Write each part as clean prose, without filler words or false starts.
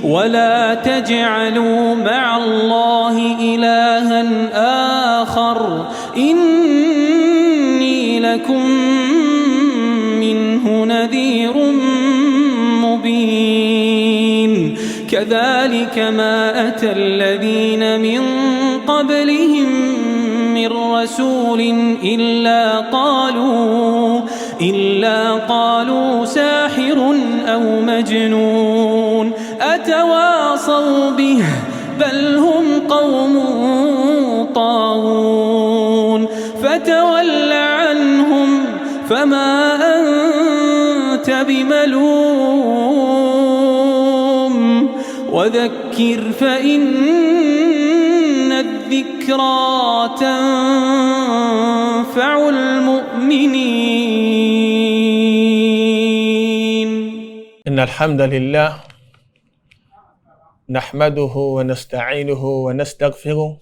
ولا تجعلوا مع الله إلها آخر إني لكم منه نذير مبين. كذلك ما أتى الذين من قبلهم من رسول إلا قالوا ساحر أو مجنون أتواصوا به بل هم قوم طاغون. فتول عنهم فما أنت بملوم وذكر فإن الذكرى تنفع المؤمنين. إن الحمد لله نحمده ونستعينه ونستغفره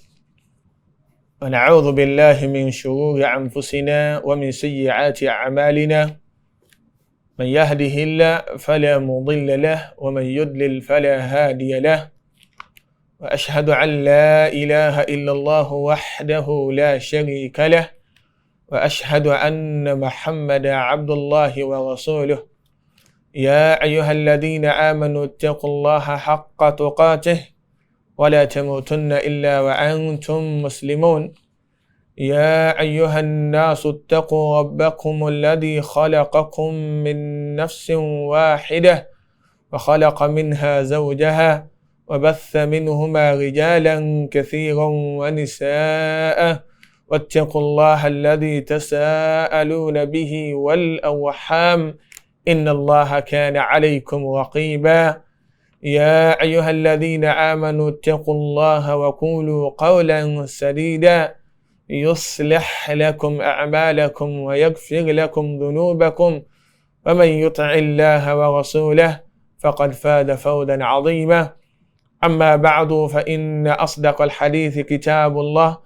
ونعوذ بالله من شرور أنفسنا ومن سيئات أعمالنا، من يهده الله فلا مضل له ومن يضلل فلا هادي له، وأشهد أن لا إله إلا الله وحده لا شريك له، وأشهد أن محمدا عبد الله ورسوله. يا أيها الذين آمنوا اتقوا الله حق تقاته ولا تموتن إلا وأنتم مسلمون. يا أيها الناس اتقوا ربكم الذي خلقكم من نفس واحدة وخلق منها زوجها وبث منهما رجالا كثيرا ونساء، واتقوا الله الذي تساءلون به والأرحام إن الله كان عليكم رقيبا. يا أيها الذين آمنوا اتقوا الله وقولوا قولا سديدا يصلح لكم أعمالكم ويغفر لكم ذنوبكم، ومن يطع الله ورسوله فقد فاز فوزا عظيما. أما بعد، فإن أصدق الحديث كتاب الله،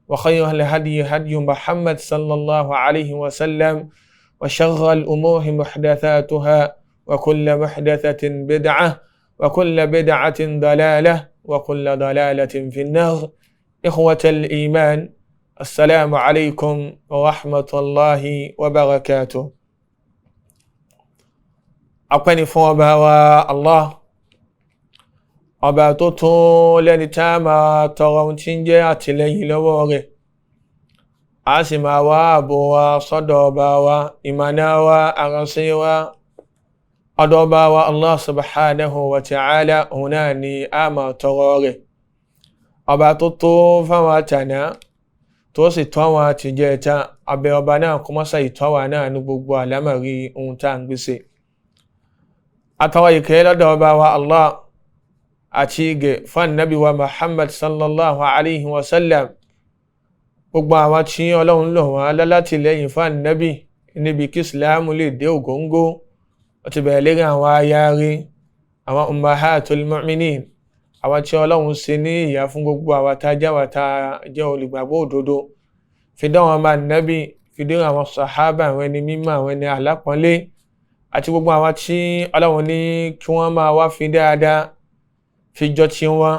وخير الهدي هدي محمد صلى الله عليه وسلم، وشر الأمور محدثاتها، وكل محدثة بدعة، وكل بدعة ضلالة، وكل ضلالة في النار. إخوة الإيمان، السلام عليكم ورحمة الله وبركاته. Ọpẹ́ fún ọba wa Allah, ọba tó tó lẹ́ni tá a máa tọrọ ohun tí ń jẹ́ àtìlẹ́yìn lọ́wọ́ rẹ̀, a sì máa wá ààbò wa sọ́dọ̀ ọba wa, ìmọ̀nà wa, àránṣẹ́ wa ọ̀dọ̀ ọba wa Allah subhanahu wa ta'ala, òun náà ni a máa tọrọ rẹ̀. Ọba tó tó fáwọn àtàná tó sì tọ́ àwọn àtìjẹta, abẹ ọba náà kó mọ́sá ìtọ́wà náà ní gbogbo àlámọ̀rí ohun tá à ń gbèsè. Àtàwọn ìkẹ́ lọ́dọ̀ ọba wa Allah àti ìgẹ̀ fún ànábì wa Muhammad sallallahu alayhi wa sallam, gbogbo àwọn tí Ọlọ́run lò wọ́n látìlẹ́yìn fún ànábì níbi kí Ìsìláàmù lè dé ògóńgó, ó ti bẹ̀rẹ̀ lérí àwọn aya rí, àwọn ummahatul mu'minin, àwọn tí Ọlọ́run ṣe ní ìyá fún gbogbo àwọn tá a jẹ́ àwọn tá a jẹ́ olùgbàgbọ́ òdodo, fi dán àwọn ọmọ ànábì, fi dé àwọn sàhábà, àwọn ẹni mímọ́, àwọn ẹni àlápọ́nlé, àti gbogbo àwọn tí Ọlọ́run ní kí wọ́n máa wá fi dáadáa fi jọ tí wọn,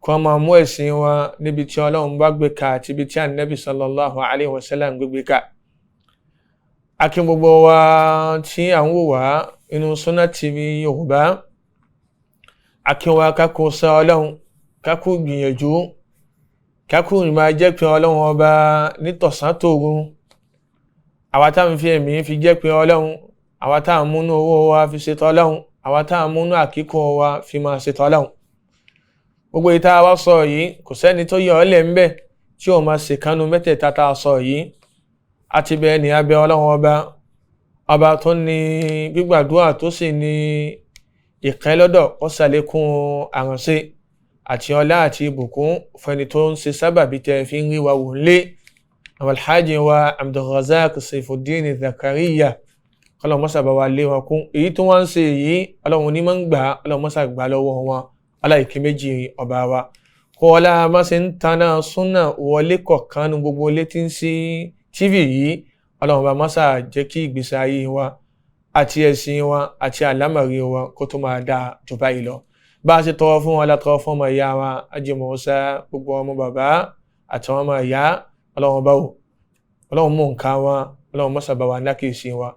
kí wọ́n máa mú ẹ̀sìn wọn níbi tí Ọlọ́run bá gbé ka àti ibi tí ànábì sallallahu alayhi wa sallam gbé ka. Akin gbogbo wa tí à ń wò wá inú Sunna TV Yorùbá, akin wa kákó sá Ọlọ́run, kákó gbìyànjú, kákó máa jẹ́ pé Ọlọ́run ọba nítọ̀sán tòru. Àwa táwọn fi ẹ̀mí fi jẹ́ pé Ọlọ́run, àwa táwọn múnú owó wa fi ṣètò Ọlọ́run, àwa táwọn múnú àkíkọ́ wa fi máa ṣètò Ọlọ́run. Gbogbo ìta wa sọ yìí, kò sẹ́ni tó yẹ ọ́ lẹ̀ ń bẹ̀ tí ò máa ṣèkánu mẹ́tẹ̀ẹ̀ta tá a sọ yìí. Àti bẹ́ẹ̀ ni abẹ́ Ọlọ́run ọba, ọba tó ní gbígbàdúrà tó sì ní ìkẹ́ lọ́dọ̀, kó ṣàlékún àránṣe àti ọlá àti ìbùkún fẹ́ni tó ń ṣe sábàbí tẹ́ fi ń rí wa wò lé, àwọn alhaji wa Abdulrazak Saifuddin Zakariya, kọlọ́n mọ́sà bá wa lé wọn kún. Èyí tó wọ́n ń ṣe yìí, Ọlọ́run ní máa ń gbà, Ọlọ́run mọ́sà gbà lọ́wọ́ wọn, aláìkí méjì ọba wa. Kó ọlá má ṣe ń taná súnà wọlé kọ̀ọ̀kan nu gbogbo ilé tí ń sí TV yìí, Ọlọ́run bá mọ́sà jẹ́ kí ìgbésí ayé wa àti ẹ̀sìn wa àti àlámọ̀rí wa kó tó máa dáa jù báyìí lọ. Bá a ṣe tọrọ fún wọn látọrọ fún ọmọ ìyá wa Haji Musa, gbogbo ọmọ bàbá àtàwọn ọmọ ìyá. Ọlọ́run bá wò, Ọlọ́run mú nǹkan wọn, Ọlọ́run mọ́sà bá wa nákèsí wa,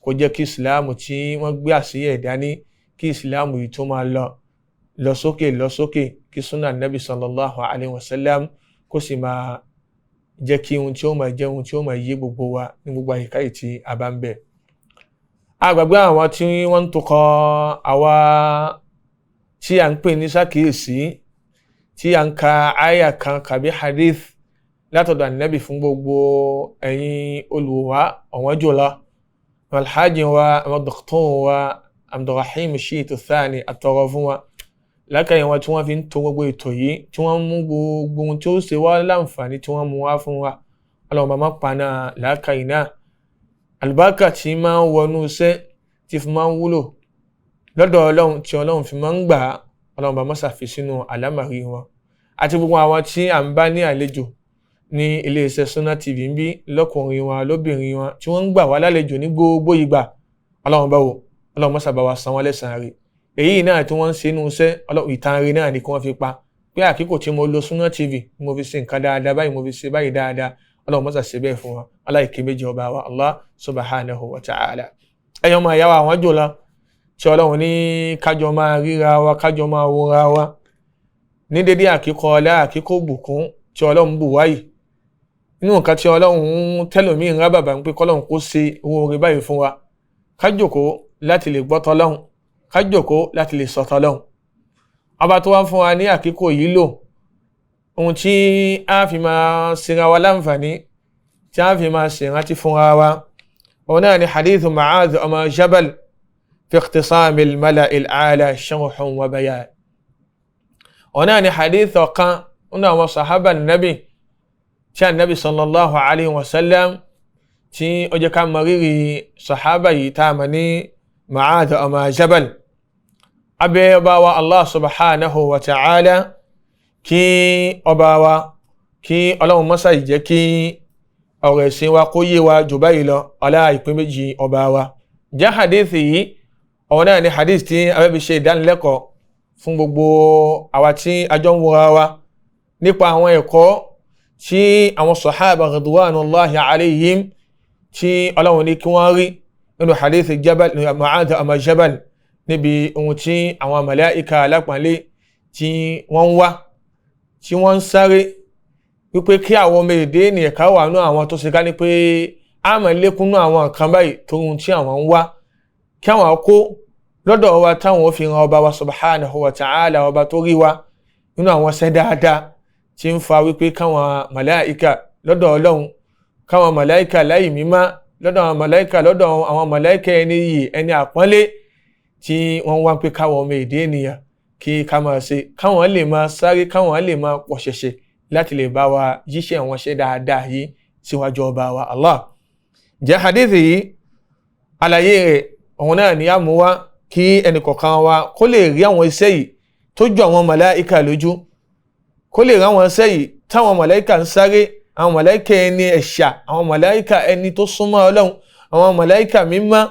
kó jẹ́ kí ìsìláàmù tí wọ́n gbé àsíyẹ̀ dání, kí ìsìláàmù yìí tó máa lọ lọ sókè lọ sókè, kí súnà nabi sallallahu alayhi wa sallam kó sì máa jẹ́ kí ohun tí ó máa jẹ́ ohun tí ó máa yé gbogbo wa ní gbogbo àyíká yìí tí a bá ń bẹ̀. A gbàgbé àwọn tí wọ́n ń tukọ̀ àwa tí à ń pè ní sákìyèsí, tí à ń ka àyà kan kàbí hadith látọ̀dọ̀ ànábì fún gbogbo ẹ̀yin olùwà ọ̀wọ́n jùlọ. Alhaji wa, àwọn dọ̀kítọ́n wa, Abdulrahim Shitu Thani, àtọrọ fún wa lákàyè wọn tí wọ́n fi ń to gbogbo ètò yìí, tí wọ́n mú gbogbo ohun tí ó ṣe wá láǹfààní tí wọ́n mú wá fún wa. Ọlọ́run bá má paná làákàyè náà, àlùbáríkà tí máa ń wọnú iṣẹ́ tí fi máa ń wúlò lọ́dọ̀ Ọlọ́run, tí Ọlọ́run fi máa ń gbà á, Ọlọ́run bá má ṣàfi sínú àlámàrí wọn. Àti gbogbo àwọn tí à ń bá ní àlejò ní iléeṣẹ́ Sunna TV ń bí, lọ́kùnrin wọn lóbìnrin wọn, tí wọ́n ń gbà wá lálejò ní gbogbo ìgbà, Ọlọ́run bá wò, Ọlọ́run má ṣàbá wa san wọ́n lẹ́san rẹ̀. Èyí náà tí wọ́n ń ṣe inú iṣẹ́ Ọlọ́run, ìtàn rẹ̀ náà ni kí wọ́n fi pa pé àkíkò tí mo lo Sunna TV mo fi ṣe nǹkan dáadáa báyìí, mo fi ṣe báyìí dáadáa. Ọlọ́run má ṣàṣe bẹ́ẹ̀ fún wa, aláìkè méjì ọba wa Allah subhanahu wa ta'ala. Ẹ̀yọ́ máa yá wa àwọn jùlọ tí Ọlọ́run ní kájọ máa ríra wa, kájọ máa wòra wa ní dédé àkíkọ ọlá àkíkọ bùkún tí Ọlọ́run bù wáyìí. Nínú nǹkan tí Ọlọ́run tẹ́lòmíì ń rá bàbá ń pé kọ́lọ́run kó ṣe owó orí báyìí fún wa, ká jókòó láti lè gbọ́ tọ́lọ́run, ká jókòó láti lè sọ tọ́lọ́run. Ọba tó wá fún wa ní àkíkò yìí lò, ohun tí a fi máa ṣera wa láǹfààní, tí a fi máa ṣèrántí fúnra wa, òun náà ni hadithu Mu'adh ọmọ Jabal fi ikhtisami al-mala'i al-a'la sharhun wa bayan. Òun náà ni hadith ọ̀kan nínú àwọn sahaba nabi tí a nabi sallallahu alayhi wa sallam tí ó jẹ́ ká mọ rírì sahaba yìí tá a mọ̀ ní Mu'adh ọmọ Jabal. Abẹ́ ọba wa Allah subhanahu wa ta'ala, kí ọba wa kí Ọlọ́run mọ́sá yìí jẹ́ kí ọ̀rọ̀ ẹ̀sìn wa kó yé wa jù báyìí lọ, ọlá ìpín méjì ọba wa. Jẹ́ hadith yìí, ọ̀hún náà ni hadith tí a fẹ́ fi ṣe ìdánilẹ́kọ̀ọ́ fún gbogbo àwa tí a jọ ń wòra wa nípa àwọn ẹ̀kọ́ tí àwọn sahaba ridwanullahi alayhim tí Ọlọ́run ní kí wọ́n rí nínú hadith Jabal, Mu'adh ọmọ Jabal, níbi ohun tí àwọn màláíkà alápọ̀nlé tí wọ́n ń wá, tí wọ́n ń sáré wípé kí àwọn ọmọ èdè ènìyàn ká wà nú àwọn tó ṣe ká ní pé a máa lékún nú àwọn nǹkan báyìí tó ohun tí àwọn ń wá kí àwọn kó lọ́dọ̀ wa táwọn fi ran ọba wa subhanahu wa ta'ala, ọba tó rí wa nínú àwọn ṣẹ́ dáadáa tí ń fa wípé káwọn màláíkà lọ́dọ̀ Ọlọ́run, káwọn màláíkà láì mímá lọ́dọ̀ àwọn màláíkà, lọ́dọ̀ àwọn màláíkà ẹni yìí ẹni àpọ́nlé tí wọ́n wá pé káwọn ọmọ èdè ènìyàn kí ká máa ṣe, káwọn lè máa sáré, káwọn lè máa pọ̀ ṣẹ̀ṣẹ̀ láti lè bá wa yíṣẹ́ àwọn ṣẹ́ dáadáa yìí síwájú ọba wa Allah. Jẹ́ hadith yìí àlàyé rẹ̀ òun náà ni a mú wá kí ẹnìkọ̀ọ̀kan wa kó lè rí àwọn iṣẹ́ yìí tó ju àwọn màláíkà lójú, kó lè rí àwọn iṣẹ́ yìí táwọn màláíkà ń sáré, àwọn màláíkà ẹni ẹ̀ṣà, àwọn màláíkà ẹni tó súnmọ́ Ọlọ́run, àwọn màláíkà mímọ́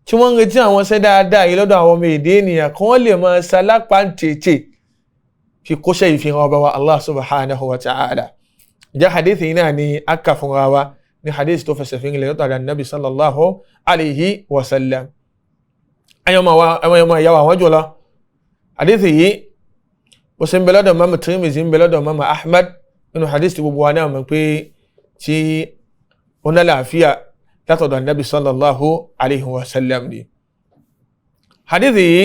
tí wọ́n ń retí àwọn iṣẹ́ dáadáa yìí lọ́dọ̀ àwọn ọmọ èdè ènìyàn kí wọ́n lè máa ṣalápá tètè fi kóṣẹ́ ìfihàn ọba wa Allah subhanahu wa ta'ala. Jẹ́ hadith yìí náà ni a kà fúnra wa ní hadith tó fẹsẹ̀ fi rinlẹ̀ lọ́dọ̀ Nabi sallallahu alayhi wa sallam. Ayọ́mọ ìyá wa àwọn jùlọ hadith yìí bó ṣe ń bẹ lọ́dọ̀ Imam Tirmidhi, ń bẹ lọ́dọ̀ Imam Ahmad, nínú hadith tí gbogbo wa náà mọ̀ pé tí ó ní àlàáfíà látọ̀dọ̀ Nabi sallallahu alayhi wa sallam ni. Hadith yìí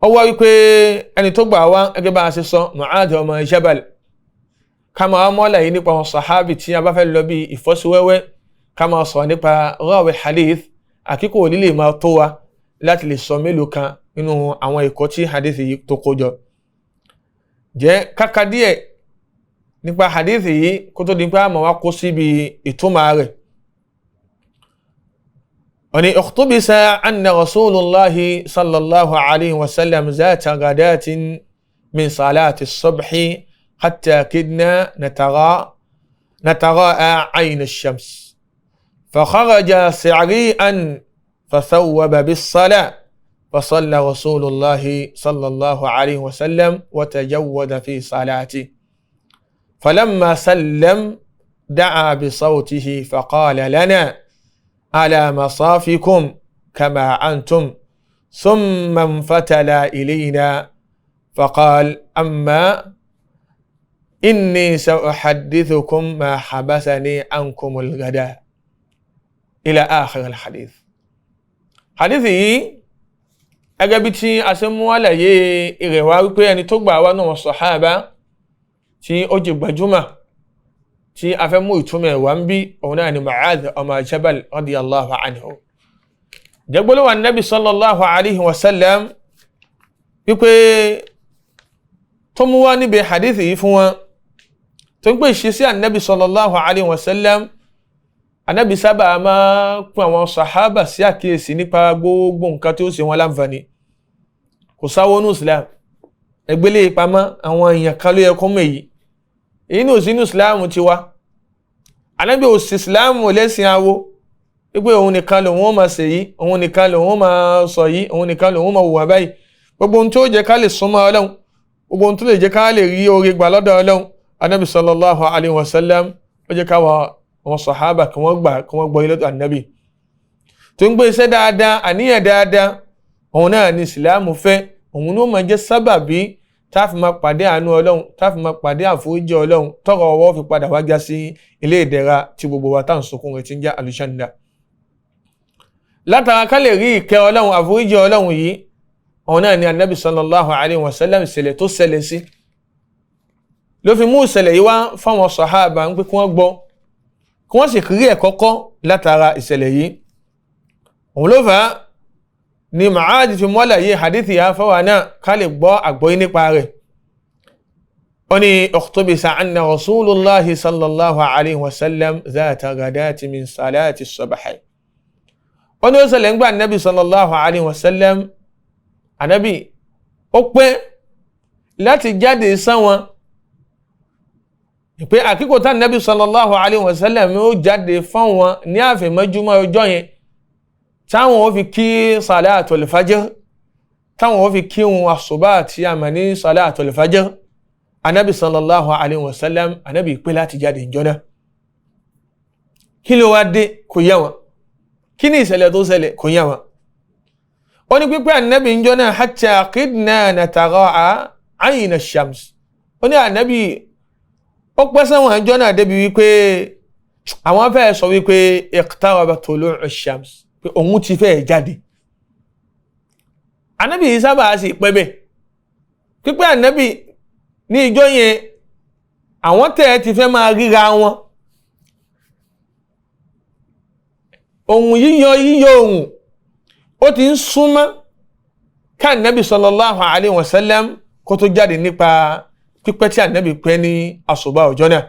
ó wá wípé ẹni tó gbà wá gẹ́gẹ́ bá a ṣe sọ Mu'adh ọmọ Jabal, ká máa mọ́lá yìí nípa àwọn sàhábì tí a bá fẹ́ lọ bí ìfọ́síwẹ́wẹ́, ká máa sọ nípa rawi hadith, àkíkò lílè máa tó wa láti lè sọ mélòó kan nínú àwọn ẹ̀kọ́ tí hadith yìí tó kó jọ. Jẹ́ káka díẹ̀ nípa hadith yìí kó tó di pé àmọ́ wa kó síbi ìtumọ̀ rẹ̀. Oni iqtubisa anna rasulullahi sallallahu alayhi wa sallam zata ghadatin min salati as-subhi hatta kidna natara'a ayna ash-shams fa kharaja sari'an fa thawwaba bis-salah فصلى رسول الله صلى الله عليه وسلم وتجود في صلاته، فلما سلم دعا بصوته فقال لنا: على مصافكم كما أنتم. ثم انفتل إلينا فقال: أما إني سأحدثكم ما حبسني عنكم الغداء، إلى آخر الحديث. Hadith yìí, gẹ́gẹ́ bí tí a ṣe mú àlàyé rẹ̀ wá wípé ẹni tó gbà wá náà sàhábà tí ó jẹ́ gbajúmọ̀ tí a fẹ́ mú ìtumọ̀ ẹ̀ wá ń bí, òun náà ni Mu'adh ọmọ Jabal radiyallahu anhu. Jẹ́gbólówà Nabi sallallahu alayhi wa sallam wípé tó mú wá níbi hadith yìí fún wọn, tó ń pè ṣe sí Ànábì sallallahu alayhi wa sallam. Ànábì sábà máa pín àwọn sàhábà sí àkíyèsí nípa gbogbo nǹkan tí ó ṣe wọn láǹfààní. Kò sáwó ní Islam, ẹgbẹ́lé ìpamọ́ àwọn èèyàn kan ló yẹ kó mọ̀ èyí, èyí ní òsínú Islam ti wá. Ànábì ò sí Islam lẹ́sìn awo wípé òun nìkan lòun ó máa ṣe yìí, òun nìkan lòun ó máa sọ yìí, òun nìkan lòun ó máa hùwà báyìí. Gbogbo ohun tó jẹ́ ká lè súnmọ́ Ọlọ́run, gbogbo ohun tó lè jẹ́ ká lè rí oore gbà lọ́dọ̀ Ọlọ́run, Ànábì sallallahu alayhi wa sallam ó jẹ́ káwa àwọn sàhábà kí wọ́n gbà kí wọ́n gbọ́ ilé Ànábì tó ń gbé iṣẹ́ dáadáa, àníyàn dáadáa, òun náà ni ìsìláàmù fẹ́. Òun ló máa jẹ́ sábàbí tá a fi máa pàdé àánú Ọlọ́run, tá a fi máa pàdé àforíjì Ọlọ́run, tọrọ ọwọ́ fi padà wá já sí ilé ìdẹ̀ra tí gbogbo wa tá à ń sunkún rẹ̀ ti ń já àlùjánnà. Látara ká lè rí ìkẹ́ Ọlọ́run, àforíjì Ọlọ́run yìí, òun náà ni Ànábì sallallahu alayhi wa sallam ìṣẹ̀lẹ̀ tó ṣẹlẹ̀ sí ló fi mú ìṣẹ̀lẹ̀ yìí wá fáwọn sàhábà ń pé kí wọ́n gbọ́, kí wọ́n sì rí ẹ̀kọ́ kọ́ látara ìṣẹ̀lẹ̀ yìí. Òun ló fà á ni Mu'adh fi mọ́lẹ̀ yìí hadithi yà fáwọn náà ká lè gbọ́ àgbọ́yé nípa rẹ̀. Ó ní uqtubisa anna rasulullahi sallallahu alayhi wa sallam zata ghadati min salati as-subhi. Ó ní ó ṣẹlẹ̀ ńgbà Ànábì sallallahu alayhi wa sallam, Ànábì ó pẹ́ láti jáde sáwọn, pé àkíkò tá Ànábì sallallahu alayhi wa sallam ó jáde fáwọn ní àfẹ̀mọ́júmọ́ ọjọ́ yẹn táwọn ó fi kí salatul fajr, táwọn ó fi kí wọn àsùbá àti àmà ní salatul fajr. Ànábì sallallahu alayhi wa sallam, Ànábì pé láti jáde ìjọ náà. Kí ló wá dé? Kò yé wọn. Kí ni ìṣẹ̀lẹ̀ tó ṣẹlẹ̀? Kò yé wọn. Ó ní pípẹ́ Ànábì ìjọ náà hatta qidna natara'a ayna shams. Ó ní Ànábì ó pẹ́ sẹ́wọ̀n ìjọ náà débi wípé àwọn fẹ́ sọ wípé iqtaraba tulu'u shams, pé òun ti fẹ́ jáde. Ànábì yìí sábà sì pẹ́ bẹ́ẹ̀. Pípẹ́ Ànábì ní ìjọ yẹn àwọn tẹ̀ ẹ́ ti fẹ́ máa ríra wọn. Ohun yíyọ yíyọ ohun ó ti ń súnmọ́ ká Ànábì sallallahu alayhi wa sallam kó tó jáde nípa pípẹ́ tí Ànábì pẹ́ ní àsùbá ọjọ́ náà.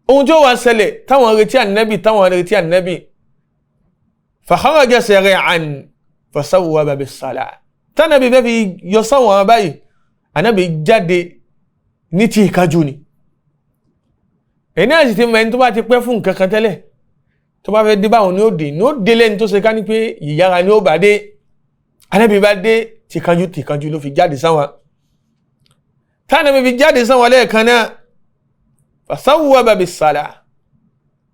Ohun tí ó wá ṣẹlẹ̀ táwọn retí Ànábì, táwọn retí Ànábì, fa kharaja sari'an fasawwaba bis-salah. Tánàbí fẹ́ fi yọ sáwọn báyìí, Ànábì jáde ní ti ìkájú ni. Èyí náà sì ti mọ ẹni tó bá ti pẹ́ fún nǹkan kan tẹ́lẹ̀, tó bá fẹ́ dé báwọn ni ó dé, ní ó dé lẹ́ni tó ṣe ká ní pé ìyára ni ó bá dé. Ànábì bá dé tìkanjú tìkanjú ló fi jáde sáwọn. Tánàbí fi jáde sáwọn lẹ́ẹ̀kan náà, fasawwaba bis-salah.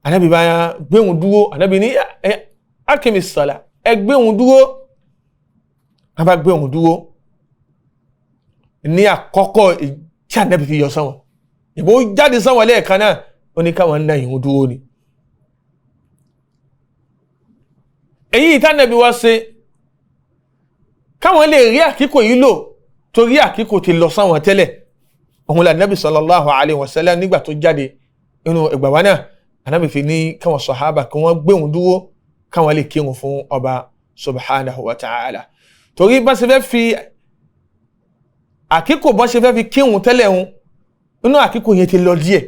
Ànábì bá gbéhùn dúró, Ànábì ní akimi s-salah, ẹ gbéhùn dúró. A bá gbéhùn dúró ní àkọ́kọ́ tí Ànábì fi yọ sáwọn. Ìbò jáde sáwọn lẹ́ẹ̀kan náà, ó ní káwọn ń dá ìhun dúró ni. Èyí tánàbí wá ṣe káwọn lè rí àkíkò yìí lò, torí àkíkò ti lọ sáwọn tẹ́lẹ̀. Òun là Ànábì sallallahu alayhi wa sallam nígbà tó jáde inú ìgbà wa náà, Ànábì fi ní káwọn sàhábà kí wọ́n gbéhùn dúró káwọn lè kírun fún ọba subhanahu wa ta'ala. Torí bá ṣe fẹ́ fi àkíkò bá ṣe fẹ́ fi kírun tẹ́lẹ̀ hun, inú àkíkò yẹn ti lọ díẹ̀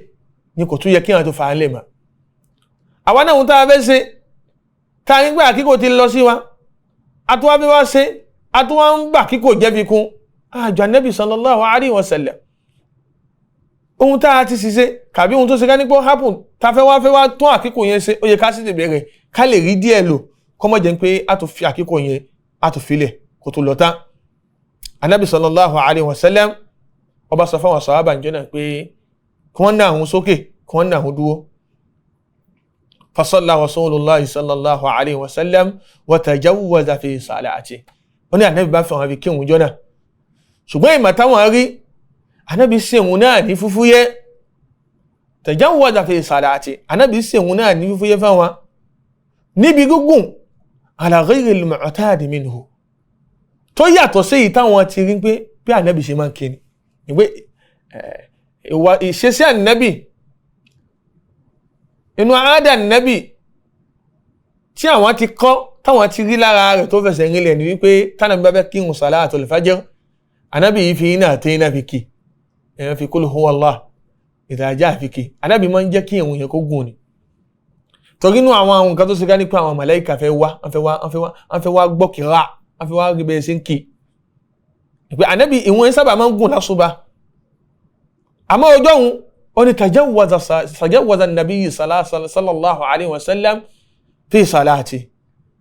ni kò tún yẹ kí wọn tó fà á lè mọ̀. Àwa náà ń tá a fẹ́ ṣe, tá a nígbà àkíkò ti lọ sí wa, àtúwá bí wá ṣe, àtúwá ń gbà kíkò jẹ́ fi kún àjọ Ànábì sallallahu alayhi wa sallam. Ohun tá a ti ṣiṣẹ́ kàbí ohun tó ṣe ká ní pé ó happen, tá a fẹ́ wá tún àkíkò yẹn ṣe, ó yẹ ká sì ti bẹ̀rẹ̀ ká lè rí díẹ̀ lò, kó má jẹ́ pé a tún fi àkíkò yẹn á tún filẹ̀ kó tó lọ tán. Anabi sallallahu alayhi wa sallam ọba sọ fáwọn sàhábà ǹjọ́ náà pé kí wọ́n ná àwọn sókè, kí wọ́n ná àwọn dúró. Fasalla rasulullahi sallallahu alayhi wa sallam wa tajawwaza fi salati. Wọ́n ní anabi bá fẹ́ràn fi kírun jọ náà, ṣùgbọ́n ìmọ̀ táwọn rí anabi ṣèwọ̀n náà ní fúfúyẹ́. Tajawwaza fi salati, anabi ṣèwọ̀n náà ní fúfúyẹ́ fáwọn níbi gígùn ala ghayri al-mu'tad minhu, tó yàtọ̀ sí èyí táwọn ti rí pé bí anabi ṣe máa ń kí ni. Ìwé ìwà ìṣesí anabi inú àádà anabi tí àwọn ti kọ́ táwọn ti rí lára rẹ̀ tó fẹsẹ̀ rinlẹ̀ ni wípé tánàbí bá fẹ́ kírun salatul fajr, anabi yìí fi iná àti iná fi kì, èèyàn fi kul huwa Allah idha fi kì. Anabi máa ń jẹ́ kí ìrun yẹn kó gùn ni, torí inú àwọn nǹkan tó ṣe ká ní pé àwọn màláíkà fẹ́ wá, wọ́n fẹ́ wá, wọ́n fẹ́ wá, wọ́n fẹ́ wá gbọ́ kíra, wọ́n fẹ́ wá rí bẹ́ẹ̀ ṣe ń kì. Ìpè anabi ìrun yẹn sábà máa ń gùn lásùbà, àmọ́ ọjọ́ òun ó ní tajawwaza an-nabiyyu sallallahu alayhi wa sallam fi salati.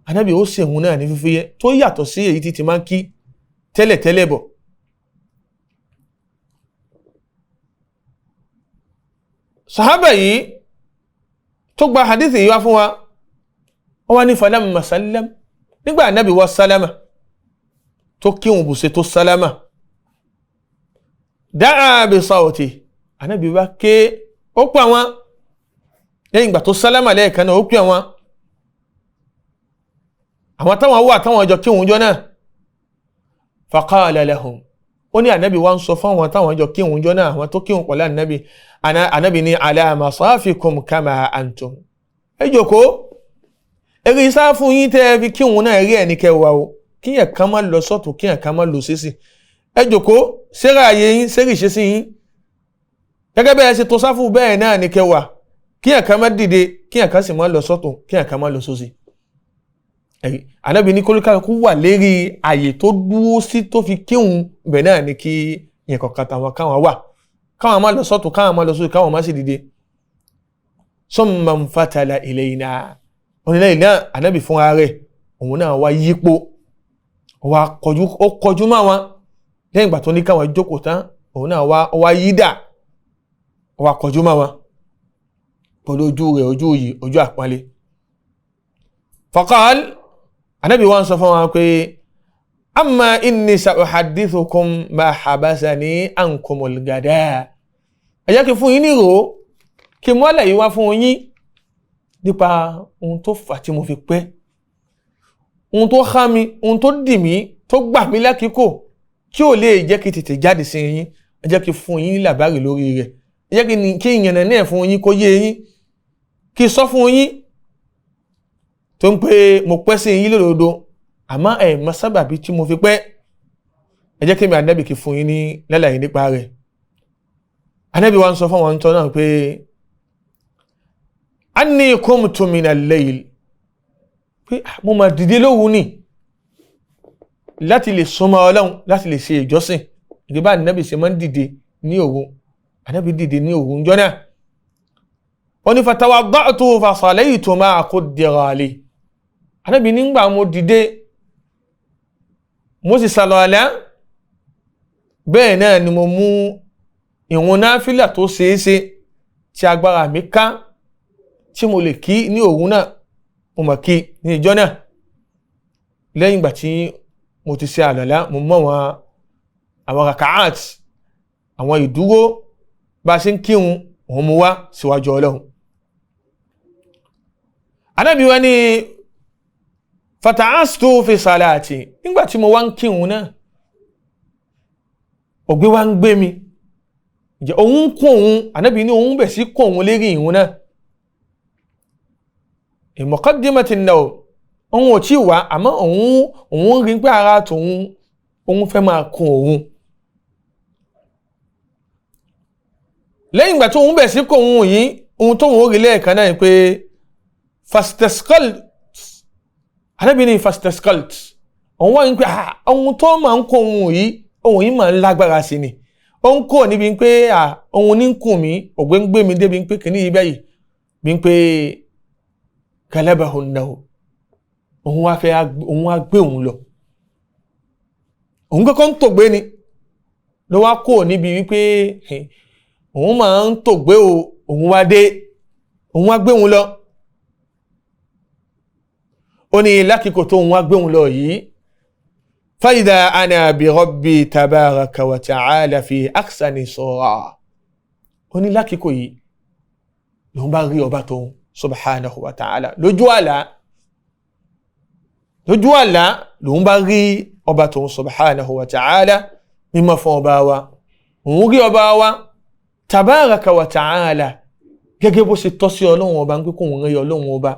Anabi ó ṣe òun náà ní fífúyẹ́ tó yàtọ̀ sí èyí tí ti máa ń kí tẹ́lẹ̀tẹ́lẹ̀ bọ̀. Sàhábà yìí tó gba hadithi yìí wá fún wa, ó wá ní falamma sallam, nígbà anabi wá sálámà tó kí òun bùṣe tó sálámà, da'a bi sawti, anabi wá ké, ó pè àwọn lẹ́yìn ìgbà tó sálámà lẹ́ẹ̀kan náà, ó pè àwọn àwọn táwọn wà táwọn ọjọ́ kí òun jọ náà. Faqala lahum, ó ní ànábì wá ń sọ fún àwọn táwọn ọjọ́ kí òun jọ náà, àwọn tó kí òun pẹ̀lú ànábì, ànábì ní ala masafikum kama antum, ẹ jókòó, eré isá fún yín tẹ́ ẹ fi kí òun náà rí ẹ̀ ní kẹwàá o, kí yẹn kan má lọ sọ́tún, kí yẹn kan má lọ sísì, ẹ jókòó sẹ́rà ayé yín, sẹ́rì ìṣesí yín, gẹ́gẹ́ bẹ́ẹ̀ ṣe tó sáfù bẹ́ẹ̀ náà ní kẹwàá, kí yẹn kan má dìde, kí yẹn kan sì má lọ sọ́tún, kí yẹn kan má lọ sósì. Ànábì ní kólúkálukú wà lérí àyè tó dúró sí tó fi kíhun bẹ̀ náà ni kí yẹn kọ̀ọ̀kan tàwọn káwọn wà, káwọn má lọ sọ́tún, káwọn má lọ sósì, káwọn má sì dìde. Summa nfatala ilayna, onílẹ̀ náà Ànábì fúnra rẹ̀ òun náà wá yípo, ó kọjú mọ́ wọn lẹ́yìn ìgbà tó ní káwọn jókòó tán, òun náà wá yí dà, ó wá kọjú mọ́ wọn pẹ̀lú ojú rẹ̀, ojú yìí, ojú àpọ́nlé. Faqal, Ànábì wá ń sọ fún wọn pé amma inni sa'uhaddithukum ma habasani ankumul gada, ẹ jẹ́ kí fún yín nírò, kí mọ́lẹ̀ yìí wá fún yín nípa ohun tó fà tí mo fi pẹ́, ohun tó há mi, ohun tó dì mí, tó gbà mí lákìíkò tí ò lè jẹ́ kí tètè jáde sí yín, ẹ jẹ́ kí fún yín làbárì lórí rẹ̀, ẹ jẹ́ kí ìyànnà náà fún yín kó yé yín, kí sọ fún yín tó ń pé mo pẹ́ sí yín lódodo, àmọ́ ẹ̀ mọ sábàbí tí mo fi pẹ́, ẹ jẹ́ kí mi Ànábì kí fún yín ní lálàyé nípa rẹ̀. Ànábì wa ń sọ fún àwọn tó náà pé anni qumtu mina al-layl, pé mo máa dìde lóru ni láti lè súnmọ́ Ọlọ́run, láti lè ṣe ìjọsìn. Ìgbé Ànábì ṣe máa ń dìde ní òru, Ànábì dìde ní òru ńjọ́ náà. Ó ní fatawadda'tu fa sallaytu ma quddira li, Ànábì nígbà mo dìde mo sì sàlọ̀àlá, bẹ́ẹ̀ náà ni mo mú ìrun náfìlà tó ṣeéṣe tí agbára mi ká tí mo lè kí ní òru náà, mo mọ̀ kí ní ìjọ náà. Lẹ́yìn ìgbà tí mo ti ṣe àlọ́lá, mo mọ̀ wọn àwọn rakaat, àwọn ìdúró bá a ṣe ń kírun, òun mú wá síwájú Ọlọ́run. Ànábì wa ní fata'astu fi salati, nígbà tí mo wá ń kírun náà, ògbé wá ń gbé mi, ǹjẹ́ òun kún òun, Ànábì ní òun bẹ̀ sí kún òun lérí ìrun náà. Muqaddimati an-nawm, òun ò tí ì wá, àmọ́ òun rí pé ara tòun òun fẹ́ máa kún òun. Lẹ́yìn ìgbà tó òun bẹ̀ sí kún òun yìí, ohun tóun ó rí lẹ́ẹ̀kan náà ni pé fastasqalt, Ànábì ní fastasqalt, òun wá ní pé ohun tó máa ń kún òun yìí, ohun yìí máa ń lágbára sí ni. Ó ń kó níbi pé ohun ní ń kùn mí, ògbé ń gbé mi débi pé kìíní yìí báyìí, bí pé galabahu an-nawm, òun wá fẹ́, òun wá gbé òun lọ. Òun kọ́kọ́ ń tògbé ni ló wá kó níbi wípé òun máa ń tògbé o, òun wá dé, òun wá gbé òun lọ. Ó ní lákìkò tó òun wá gbé òun lọ yìí, fa idha ana bi rabbi tabaraka wa ta'ala fi ahsani sura. Ó ní lákìkò yìí lòun bá rí ọba tóun subhanahu wa ta'ala lójú àlá, lójú àlá lòun bá rí ọba tóun subhanahu wa ta'ala, mímọ́ fún ọba wa. Òun rí ọba wa tabaraka wa ta'ala gẹ́gẹ́ bó ṣe tọ́ sí ọlọ́run ọba ń pé kóun rí ọlọ́run ọba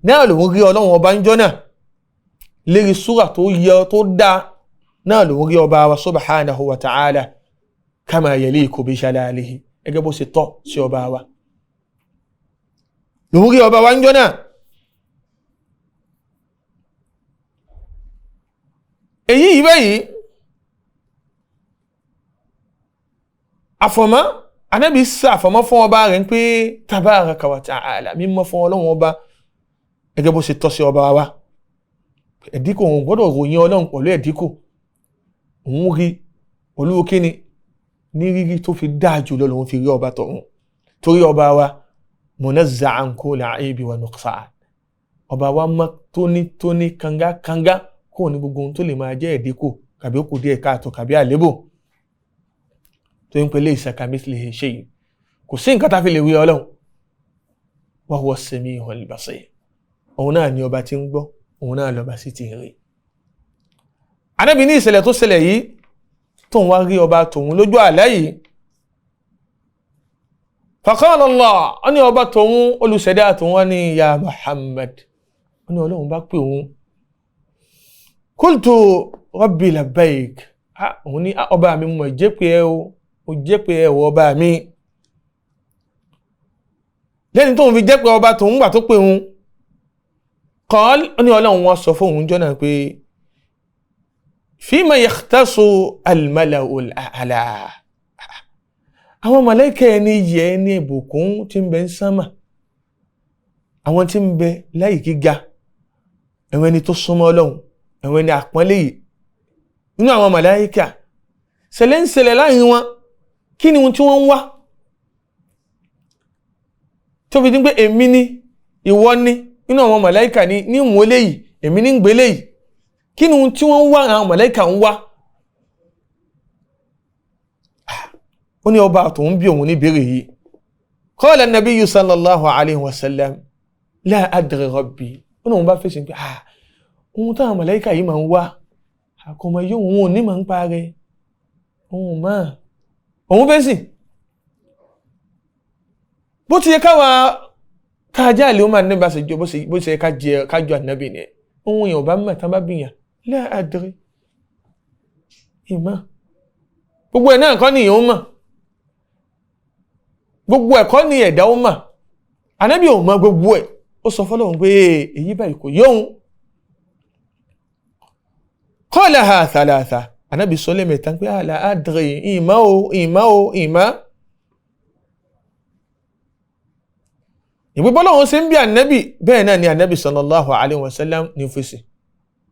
náà, lòun rí ọlọ́run ọba ń jọ́ náà lérí súrà tó yẹ tó dáa náà, lòun rí ọba wa subhanahu wa ta'ala kama yaliku bi jalalihi, gẹ́gẹ́ bó ṣe tọ́ sí ọba wa, lòun rí ọba wa ń jọ́ náà. Èyí yìí báyìí àfọ̀mọ́ anábì sá àfọ̀mọ́ fún ọba rẹ̀ ń pé tabaraka wa ta'ala, mímọ́ fún ọlọ́run ọba gẹ́gẹ́ bó ṣe tọ́ sí ọba wa. Ẹ̀dínkù òun gbọ́dọ̀ ròyìn ọlọ́run pẹ̀lú ẹ̀dínkù, òun rí pẹ̀lú kíni ní rírí tó fi dáa jùlọ lòun fi rí ọba tọ̀hún, torí ọba wa munazza'an kulli aibi wa nuqsan, ọba wa mọ́ tónítóní kangakanga kó ní gbogbo ohun tó lè máa jẹ́ ẹ̀dínkù kàbí ó kù díẹ̀ káàtó kàbí àlébù tó ń pè laysa kamithlihi shay, kò sí nǹkan tá a fi lè wí ọlọ́run. Wa huwa as-sami'ul basir, òun náà ni ọba tí ń gbọ́, òun náà lọ́ba sí ti rí. Ànábì ní ìṣẹ̀lẹ̀ tó ṣẹlẹ̀ yìí tóun wá rí ọba tòun lójú àlá yìí, faqala Allah, ó ní ọba tòun olùṣẹ̀dá tòun wá ní ya Muhammad, ó ní ọlọ́run bá pè òun. Qultu rabbi labbaik, òun ní ọba mi mo jẹ́ pé ẹ o, mo jẹ́ pé ẹ wọ ọba mi. Lẹ́ni tóun fi jẹ́ pé ọba tòun gbà tó pè òun, qal, ó ní ọlọ́run wọn sọ fóun jọ náà pé fima yakhtasu al-mala'ul a'la, àwọn màláíkà ẹni yẹ ní ìbùkún tí ń bẹ ń sánmà, àwọn tí ń bẹ láyì gíga, ẹ̀wọ̀n ẹni tó súnmọ́ ọlọ́run, ẹ̀wọ̀n ẹni àpọ́nlé yìí nínú àwọn màláíkà, ṣẹlẹ̀ ń ṣẹlẹ̀ láàrin wọn, kí ni ohun tí wọ́n ń wá tó fi dín pé èmi ni ìwọ ni nínú àwọn màláíkà ní ní ìmúlẹ̀ yìí, èmi ní ń gbélé yìí, kí ni ohun tí wọ́n ń wá àwọn màláíkà ń wá? Ó ní ọba tòun bí òun ní ìbéèrè yìí. Qala an-nabiyyu sallallahu alayhi wa sallam la adri rabbi, ó ní òun bá fèsì pé ohun táwọn màláíkà yìí máa ń wá àkọmọ yóò òun ò ní máa ń parẹ́ òun máa òun fèsì. Bó ti yẹ káwa káàjá àlè ó máa ní bá ṣe jọ bó ṣe kájọ ànábì ni ohun èèyàn bá mọ̀ tán bá bìyàn la adri ìmọ̀ gbogbo ẹ̀ náà kọ́ ni èèyàn ó mọ̀, gbogbo ẹ̀kọ́ ni ẹ̀dá ó mọ̀, ànábì ò mọ̀ gbogbo ẹ̀, ó sọ fọ́lọ́hun pé èyí báyìí kò yóhun. Qalaha thalatha, ànábì sọ lẹ́mẹ̀ta pé la adri ìmọ̀ o ìmọ̀ o ìmọ̀. Ìwé bọ́lọ́hun ṣe ń bí ànábì bẹ́ẹ̀ náà ni ànábì sallallahu alayhi wa sallam ní fèsì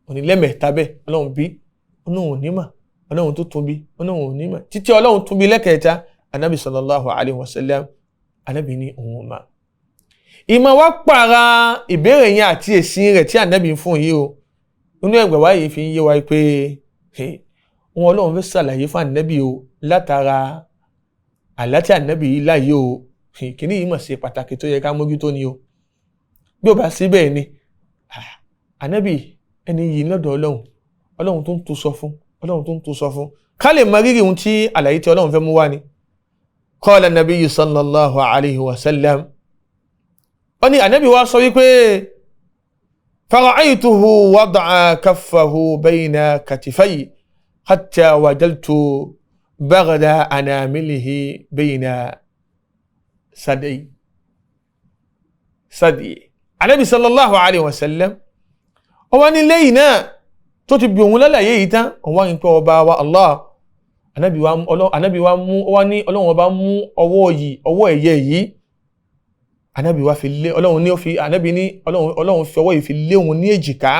òní lẹ́mẹ̀ta bẹ́ẹ̀, ọlọ́run bí ọlọ́run ò ní mà, ọlọ́run tó tún bí ọlọ́run ò ní mà, títí ọlọ́run tún bí lẹ́kẹ̀ẹ́ta ànábì sallallahu alayhi wa sallam ànábì ní òun mà. Ìmọ̀ wá pààrà ìbéèrè yẹn àti èsì rẹ̀ tí ànábì ń fún yìí o, inú ẹgbẹ̀ wá yìí fi ń yé wa pé wọn ọlọ́run fẹ́ ṣàlàyé fún ànábì o látara àlá tí ànábì yìí láàyè o, kìíní yìí mọ̀ sí pàtàkì tó yẹ ká mójútó ni o. Bí ó bá sí bẹ́ẹ̀ ni ànábì ẹni yìí lọ́dọ̀ ọlọ́run, ọlọ́run tó ń tu sọ fún, ọlọ́run tó ń tu sọ fún, ká lè mọ rírì ohun tí àlàyé tí ọlọ́run fẹ́ mú wá ni. Qala nabiyyu sallallahu alayhi wa sallam, ó ní ànábì wa sọ wípé fara'aytuhu wada'a kaffahu bayna katifayhi hatta wajaltu baghda anamilihi bayna sadai sadai. Ànábì sallallahu alayhi wa sallam ó wá ní lẹ́yìn náà tó ti bí òun lálàyé yìí tán, òun wá ní pé ọba wa Allah, ànábì wa mú, ó wá ní ọlọ́run ọba mú ọwọ́ yìí, ọwọ́ ẹ̀yẹ yìí, ànábì wa fi lé ọlọ́run ní ó fi ànábì ní ọlọ́run fi ọwọ́ yìí fi lé òun ní èjìká.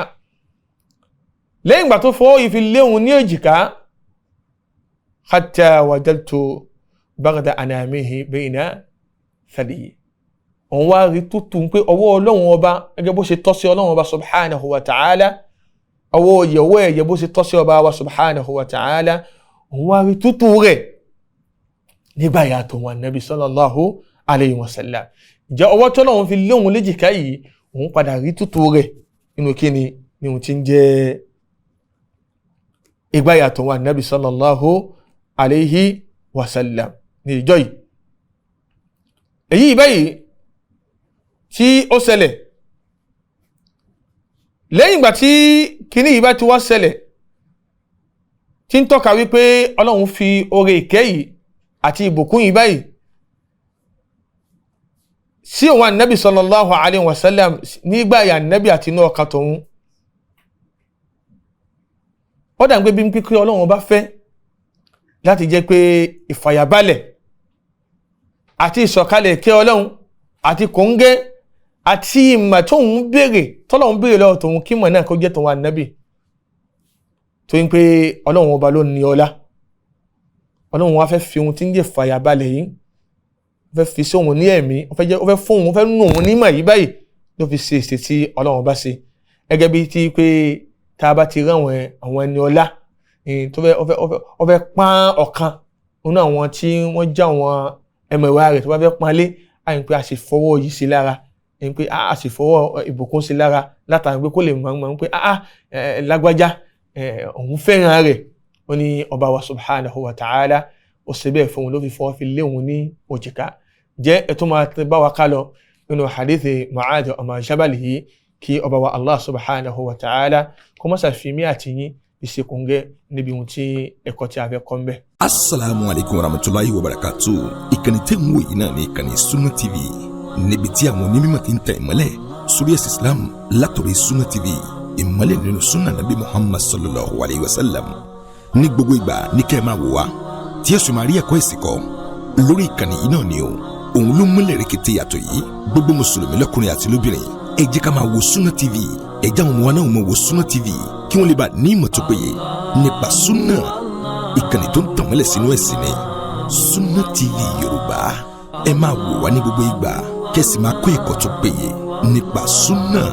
Lẹ́yìn ìgbà tó fọwọ́ yìí fi léhun ní èjìká, hatta wajadtu bagda anamihi bayna thadiyi, òun wá rí tútù pé ọwọ́ Ọlọ́run ọba gẹ́gẹ́ bó ṣe tọ́ sí Ọlọ́run ọba subhanahu wa ta'ala, ọwọ́ ìyẹ̀wò ẹ̀yẹ bó ṣe tọ́ sí ọba wa subhanahu wa ta'ala, òun wá rí tútù rẹ̀ nígbà yàtọ̀ wọn nàbí sallallahu alayhi wa sallam. Ǹjẹ́ ọwọ́ tọ́lọ́run fi léhun léjìká yìí, òun padà rí tútù rẹ̀ nínú kíni ní ohun tí ń jẹ́ ìgbà yàtọ̀ wọn nàbí sallallahu alayhi wa sallam ní ìjọ yìí. Èyí báyìí tí ó ṣẹlẹ̀ lẹ́yìn ìgbà tí kíní yìí bá ti wá ṣẹlẹ̀, tí ń tọ́ka wípé Ọlọ́run fi oore ìkẹ́ yìí àti ìbùkún yìí báyìí sí òun ànábì sallallahu alayhi wa sallam nígbà yà ànábì àti inú ọkàn tòun. Ó dà ń pé bí ń pín Ọlọ́run bá fẹ́ láti jẹ́ pé ìfàyàbalẹ̀ àti ìsọ̀kalẹ̀ ìkẹ́ Ọlọ́run àti kòńgẹ́ àti ìmọ̀ tóun béèrè tọ́lọ́run béèrè lọ́wọ́ tòun kí mọ̀ náà kó jẹ́ tòun ànábì, tó ń pé Ọlọ́run ọba ló ní ọlá. Ọlọ́run wa fẹ́ fi ohun tí ń jẹ́ fàyàbalẹ̀ yìí, ó fẹ́ fi sí òun ní ẹ̀mí, ó fẹ́ fún òun, ó fẹ́ nù òun nímọ̀ yìí báyìí ló fi ṣe èsì tí Ọlọ́run bá ṣe. Gẹ́gẹ́ bí ti pé tá a bá ti rí àwọn ẹni ọlá tó fẹ́ pọ́n ọ̀kan nínú àwọn tí wọ́n já àwọn ẹmẹ̀wá rẹ̀ tó bá fẹ́ pọ́n lé, àyìn pé a sì fọwọ́ yìí sí lára, ẹni pé a sì fọwọ́ ìbùkún sí lára látàrí pé kó lè mọ̀ pé lágbájá òun fẹ́ràn rẹ̀. Ó ní ọba wa subhanahu wa ta'ala ó ṣe bẹ́ẹ̀ fún òun ló fi fọwọ́ fi lé òun ní òjìká. Jẹ́ ẹ̀tún máa bá wa ká lọ nínú hadithi Mu'adh ọmọ Jabal yìí, kí ọba wa Allah subhanahu wa ta'ala kó má ṣàfihàn àti yín ìṣekúngẹ́ níbi ohun tí ẹ̀kọ́ tí a fẹ́ kọ́ ń bẹ̀. Asalaamu alaykum wa rahmatulahi wa barakatu. Ìkànnì tẹ́ ń wò yìí náà ní ìkànnì Sunna TV, níbi tí àwọn onímọ̀ ti ń tẹ̀ ìmọ́lẹ̀ sórí ẹ̀sìn Islam látọ̀rọ̀ Sunna TV, ìmọ́lẹ̀ nínú sunna nabi Muhammad sallallahu alayhi wa sallam. Ní gbogbo ìgbà ní kẹ́ ẹ máa wò wá tí ẹ sì máa rí ẹ̀kọ́ ẹ̀sìn kọ́ lórí ìkànnì yìí náà ni o. Òun ló múlẹ̀ rẹ̀kẹ̀tẹ̀ yàtọ̀ yìí. Gbogbo mùsùlùmí lọ́kùnrin àti lóbìnrin, ẹ jẹ́ ká máa wo Sunna TV. Ẹ jẹ́ àwọn ọmọ wa náà máa wo Sunna TV kí wọ́n lè bá ní ìmọ̀ tó péye nípa sunna. Ìkànnì tó ń tàn mọ́lẹ̀ sínú ẹ̀sìn ni Sunna TV Yorùbá. Ẹ máa wò wá ní gbogbo ìgbà kẹ́sì máa kó ẹ̀kọ́ tó péye nípa sunna.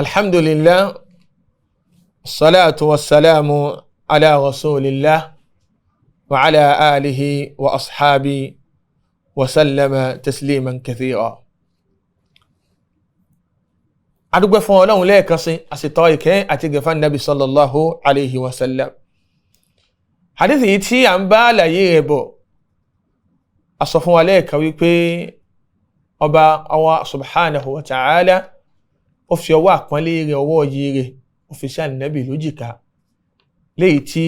Alhamdulillah, salatu wa salamu ala rasulillah wa ala alihi wa ashabi wa sallama tasliman kathira. Adúgbẹ́ fún Ọlọ́run lẹ́ẹ̀kan sí, àsìtọ́ ìkẹ́ àti gẹ̀fà nàbí sallallahu alayhi wa sallam. Hadithi yìí tí a ń bá àlàyé rẹ̀ bọ̀, a sọ fún wa lẹ́ẹ̀kan wípé ọba àwa subhanahu wa ta'ala ó fi ọwọ́ àpọ́nlé rẹ̀, ọwọ́ yìí rẹ̀, ó fi sí ànábì lójìká, léyìí tí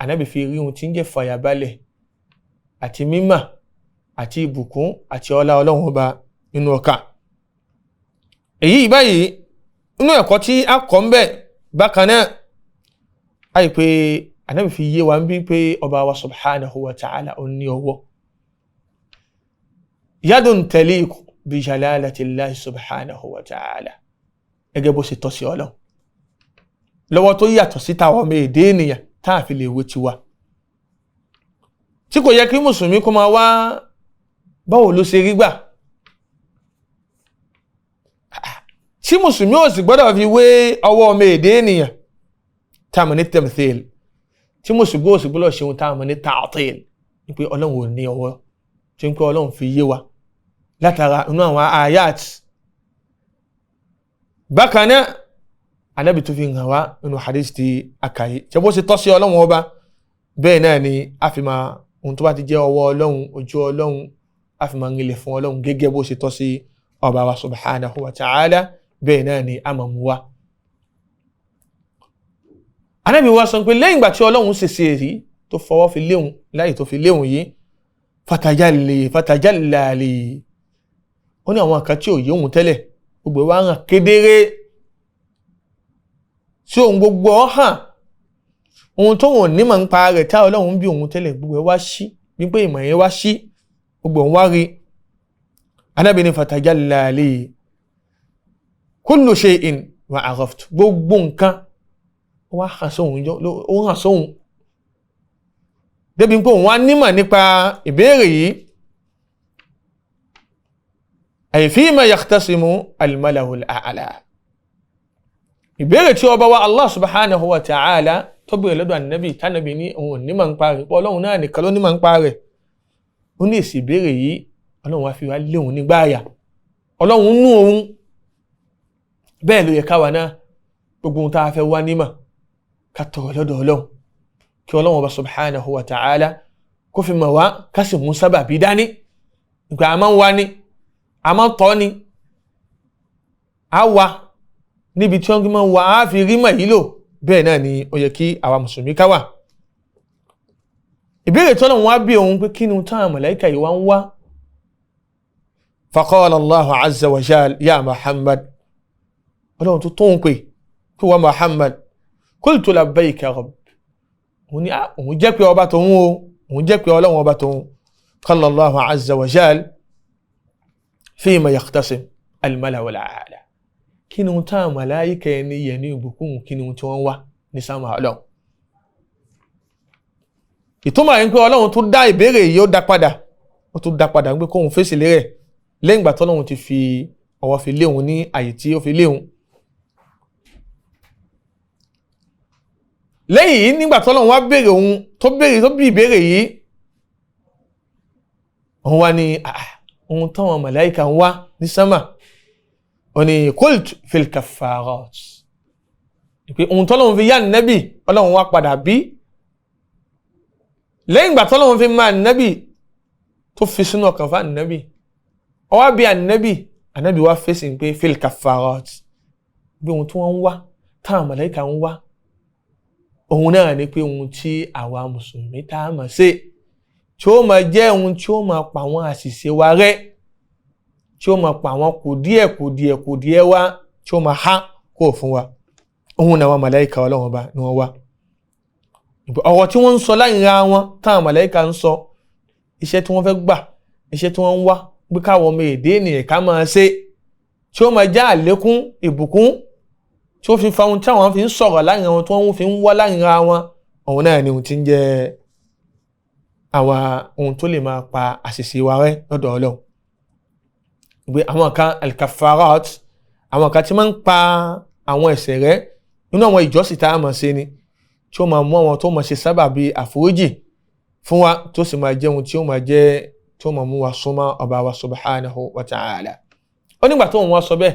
ànábì fi rí ohun tí ń jẹ́ fàyàbalẹ̀ àti mímọ̀ àti ìbùkún àti ọlá Ọlọ́run ọba nínú ọkà. Èyí báyìí nínú ẹ̀kọ́ tí a kọ́ ń bẹ̀ bákan náà, àyè pé ànábì fi yé wa ń bí pé ọba wa subhanahu wa ta'ala ó ní ọwọ́. Yadun taliqu bi jalalatillahi subhanahu wa ta'ala, gẹ́gẹ́ bó ṣe tọ́ sí Ọlọ́run, lọ́wọ́ tó yàtọ̀ sí táwọn ọmọ èdè ènìyàn tá a fi lè wé tiwa, tí kò yẹ kí mùsùlùmí kó máa wá báwo ló ṣe rí gbà, tí mùsùlùmí ò sì gbọ́dọ̀ fi wé ọwọ́ ọmọ èdè ènìyàn tá a mọ̀ ní tamthil, tí mùsùlùmí ò sì gbọ́dọ̀ ṣe ohun tá a mọ̀ ní ta'til, ní pé Ọlọ́run ò ní ọwọ́, tí ń pé Ọlọ́run fi yé wa látara inú àwọn ayat. Bákan náà Ànábì tó fi hàn wá nínú hadith ti àkàyè ṣe bó ṣe tọ́ sí Ọlọ́run ọba, bẹ́ẹ̀ náà ni a fi máa ohun tó bá ti jẹ́ ọwọ́ Ọlọ́run, ojú Ọlọ́run, a fi máa ń rinlẹ̀ fún Ọlọ́run gẹ́gẹ́ bó ṣe tọ́ sí ọba wa subhanahu wa ta'ala, bẹ́ẹ̀ náà ni a máa mú wa. Ànábì wa sọ pé lẹ́yìn ìgbà tí Ọlọ́run ṣe ṣe èyí tó fọwọ́ fi léhùn láyè tó fi léhùn yìí, fatajalli fatajallali, ó ní àwọn kan tí ò yé òun tẹ́lẹ̀ gbogbo wa hàn kedere tí òun gbogbo ọ hàn, ohun tó wọn ní mọ̀ ń pa rẹ̀ tá Ọlọ́run bí òun tẹ́lẹ̀ gbogbo ẹ wá sí, wípé ìmọ̀ yẹn wá sí, gbogbo òun wá rí. Ànábì ní fatajallali kullu shay'in Wa araftu, gbogbo nǹkan wá hàn sóhun, ó hàn sóhun débi pé òun wá nímọ̀ nípa ìbéèrè yìí. Ay fima yakhtasimu al-mala'u al-a'la, ìbéèrè tí ọba wa Allah subhanahu wa ta'ala tó béèrè lọ́dọ̀ ànábì, tánàbì ní òun nímọ̀ ń pa rẹ̀, pé ọlọ́run náà nìkan ló nímọ̀ ń pa rẹ̀. Ó ní èsì ìbéèrè yìí, ọlọ́run wá fi wá léhun nígbà àyà, ọlọ́run nú òun. Bẹ́ẹ̀ ló yẹ káwa náà, gbogbo ohun tá a fẹ́ wá nímọ̀, ká tọrọ lọ́dọ̀ ọlọ́run, kí ọlọ́run ọba subhanahu wa ta'ala kó fi mọ̀ wá, ká sì mú sábàbí dání. Nígbà a máa ń wá ní, a máa ń tọ́ ni, a wà níbi tí wọ́n máa ń wá, a fi rí mọ̀ yìí lò. Bẹ́ẹ̀ náà ni ó yẹ kí àwa mùsùlùmí ká wà. Ìbéèrè tọ́lọ̀ wá bí òun pé kí ni táwọn màláíkà yìí wá ń wá. Faqala Allahu azza wa jal ya Muhammad, ọlọ́run tó tóun pè kí wọ́n Muhammad, qultu labbayka rabb, òun ni òun jẹ́ pé ọba tòun o, òun jẹ́ pé ọlọ́run ọba tòun. Qala Allahu azza wa jal fima yakhtasim al-mala'u al-a'la, kí ni táwọn màláíkà ẹni yẹ ní ìbùkún, kí ni tí wọ́n wá ní sáwọn ọlọ́run. Ìtumọ̀ yẹn pé ọlọ́run tó dá ìbéèrè yìí, ó dá padà, ó tún dá padà pé kóun fèsì lérẹ̀ lẹ́yìn ìgbà tọ́lọ́run ti fi ọwọ́ fi léhun ní àyè tí ó fi léhun. Lẹ́yìn yìí, nígbà tọ́lọ́run wá béèrè òun tó béèrè tó bí ìbéèrè yìí, òun wá ní ohun táwọn màláíkà ń wá ní sámà, ó ní qult fil kaffarat, pé ohun tọ́lọ́run fi yá nẹ́bì, ọlọ́run wá padà bí lẹ́yìn ìgbà tọ́lọ́run fi máa nẹ́bì tó fi sínú ọkàn fún ànẹ́bì, ó wá bí ànẹ́bì, ànẹ́bì wá fèsì pé fil kaffarat, bí ohun tí wọ́n ń wá, táwọn màláíkà ń wá, òun náà ni pé ohun tí àwa mùsùlùmí tá a mọ̀ sí, tí ó máa jẹ́ ohun tí ó máa pa àwọn àṣìṣe wa rẹ́, tí ó máa pa àwọn kùdíẹ̀ kùdíẹ̀ kùdíẹ̀ wa, tí ó máa há kó fún wa, òun náà àwọn màláíkà ọlọ́run ọba ni wọ́n wá. Ọ̀rọ̀ tí wọ́n ń sọ láyìnra wọn, táwọn màláíkà ń sọ, iṣẹ́ tí wọ́n fẹ́ gbà, iṣẹ́ tí wọ́n ń wá pé káwọn ọmọ èdè ènìyàn ká máa ṣe, tí ó máa já àlékún ìbùkún, tí ó fi fa ohun tí àwọn fi ń sọ̀rọ̀ láyìnra wọn, tí wọ́n fi ń wá láyìnra wọn, òun náà ni ohun tí ń jẹ́ àwọn ohun tó lè máa pa àṣìṣe wa rẹ́ lọ́dọ̀ ọlọ́run. Ìgbé àwọn kan al-kaffarat, àwọn kan tí máa ń pa àwọn ẹ̀ṣẹ̀ rẹ́ nínú àwọn ìjọsìn tá a máa ṣe ni, tí ó máa mú àwọn tó máa ṣe sábàbí àforíjì fún wa, tó sì máa jẹ́ ohun tí ó máa jẹ́ tí ó máa mú wa súnmọ́ ọba wa subhanahu wa ta'ala. Ó nígbà tó ń wá sọ bẹ́ẹ̀,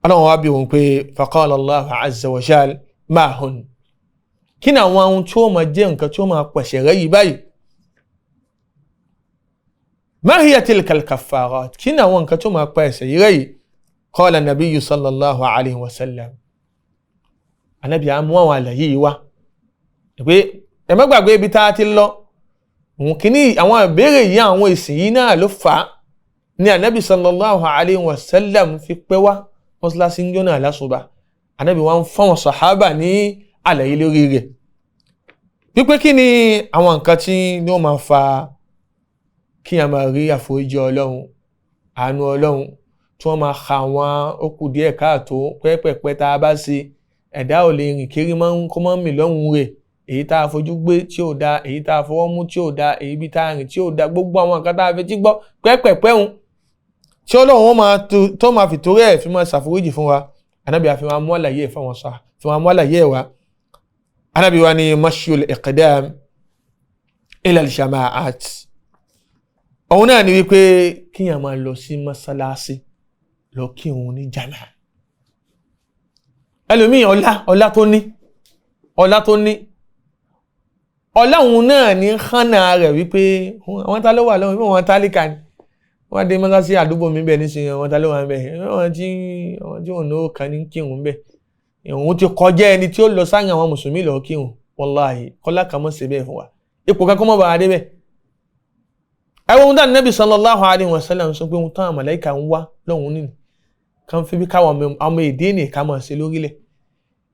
ọlọ́run wá bí òun pé faqala Allahu azza wa jal ma hun, kí ni àwọn ohun tí ó máa jẹ́ nǹkan tí ó máa pẹ̀sẹ̀ rẹ́ yìí báyìí? Ma hiya tilka al-kaffarat, kí ni àwọn nǹkan tí ó máa pẹ̀sẹ̀ yìí rẹ́ yìí? Qala nabiyyu sallallahu alayhi wa sallam, Ànábì á mú àwọn àlàyé yìí wá pé ẹ má gbàgbé ibi tá a ti lọ, òun kìíní àwọn ìbéèrè yìí, àwọn èsì yìí náà ló fà á ní Ànábì sallallahu alayhi wa sallam fi pẹ́ wá mọ́sálásí ń jóná lásùbà. Ànábì wa ń fáwọn sàhábà ní àlàyé lórí rẹ̀ wípé kí ni àwọn nǹkan tí ó máa fa kí a máa rí àforíjì ọlọ́run, àánú ọlọ́run, tí wọ́n máa ka àwọn okùn díẹ̀ káàtó pẹ́pẹ̀pẹ́ tá a bá ṣe, ẹ̀dá ò lè rìn kiri máa ń kó máa ń mì lọ́hùn rẹ̀, èyí tá a fojú gbé tí ò da, èyí tá a fọwọ́ mú tí ò da, èyí bí tá a rìn tí ò da, gbogbo àwọn nǹkan tá a fetí gbọ́ pẹ́pẹ̀pẹ́ hun tí ọlọ́run máa tó máa fi torí ẹ̀ fi máa ṣàforíjì fún wa. Ànábì àfi máa mú àlàyé ẹ̀ fáwọn sá, fi máa mú àlàyé ẹ̀ wá. Ànábì wa ni mashul iqdam ila al-jama'at, òun náà ni wípé kíyàn máa lọ sí mọ́sálásí lọ kí òun ní jàmá. Ẹlòmíì ọlá ọlá tó ní, ọlá tó ní, ọlá òun náà ní hánà rẹ̀ wípé àwọn tá ló wà lọ́wọ́, wípé àwọn tálíkà ni wọ́n dé mọ́sálásí àdúgbò mi bẹ̀ nísìnyí, àwọn tá ló wà ń bẹ̀, àwọn tí òun náà kàn ní kírun bẹ̀, òun ti kọjá ẹni tí ó lọ sáyìn àwọn mùsùlùmí lọ kírun. Wàláhì kọ́lá kan mọ́ sí bẹ́ẹ̀ fún wa, ipò kankan mọ́ bàá dé bẹ́ẹ̀. Ẹ wo ohun tí Ànábì sallallahu alaihi wasallam sọ pé ohun táwọn màláíkà ń wá lọ́hùn nínú kan fi bí káwọn ọmọ èdè ní ká máa ṣe lórílẹ̀.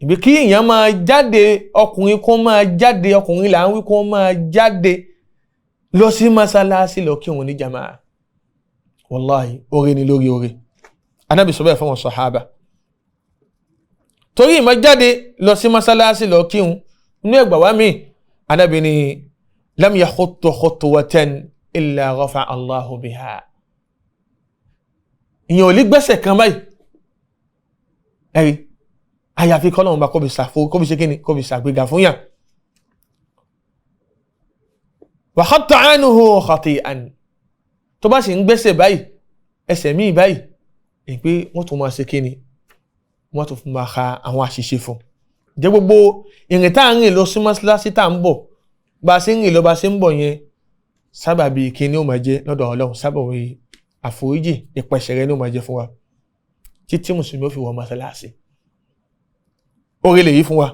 Ìbí kí èèyàn máa jáde, ọkùnrin kó máa jáde, ọkùnrin là ń wí kó máa jáde lọ sí mọ́sálásí lọ kírun ní jàmáà. Wàláhì oore ni lórí oore. Ànábì sọ bẹ́ẹ̀ fún wọn sàhábà. Torí ìmọ̀ jáde lọ sí mọ́sálásí lọ kírun inú ẹgbà wá mi, Ànábì ní lam yakhuttu khutwatan illa rafa Allahu biha. Ìyẹn ò lè gbẹ́sẹ̀ kan báyìí, ẹ̀rí àyàfi kọ́lọ́run bá kóbi ṣàfo kóbi ṣe kíni kóbi ṣàgbéga fún yàn. Wa khatta anhu khati'an, tó bá sì ń gbẹ́sẹ̀ báyìí ẹsẹ̀ míì báyìí èyí pé wọ́n tún máa ṣe kíni, wọ́n tún fún máa ka àwọn àṣìṣe fún. Jẹ́ gbogbo ìrìn tá à ń rìn lọ sí mọ́ṣáláṣí tá à ń bọ̀, bá a ṣe ń rìn lọ bá a ṣe ń bọ̀ yẹn, sábàbí kíni ó máa jẹ́ lọ́dọ̀ Ọlọ́run, sábàbí àforíjì ìpẹ̀ṣẹ̀ rẹ ni ó máa jẹ́ fún wa títí mùsùlùmí ó fi wọ mọ́ṣáláṣí. Oore lèyí fún wa.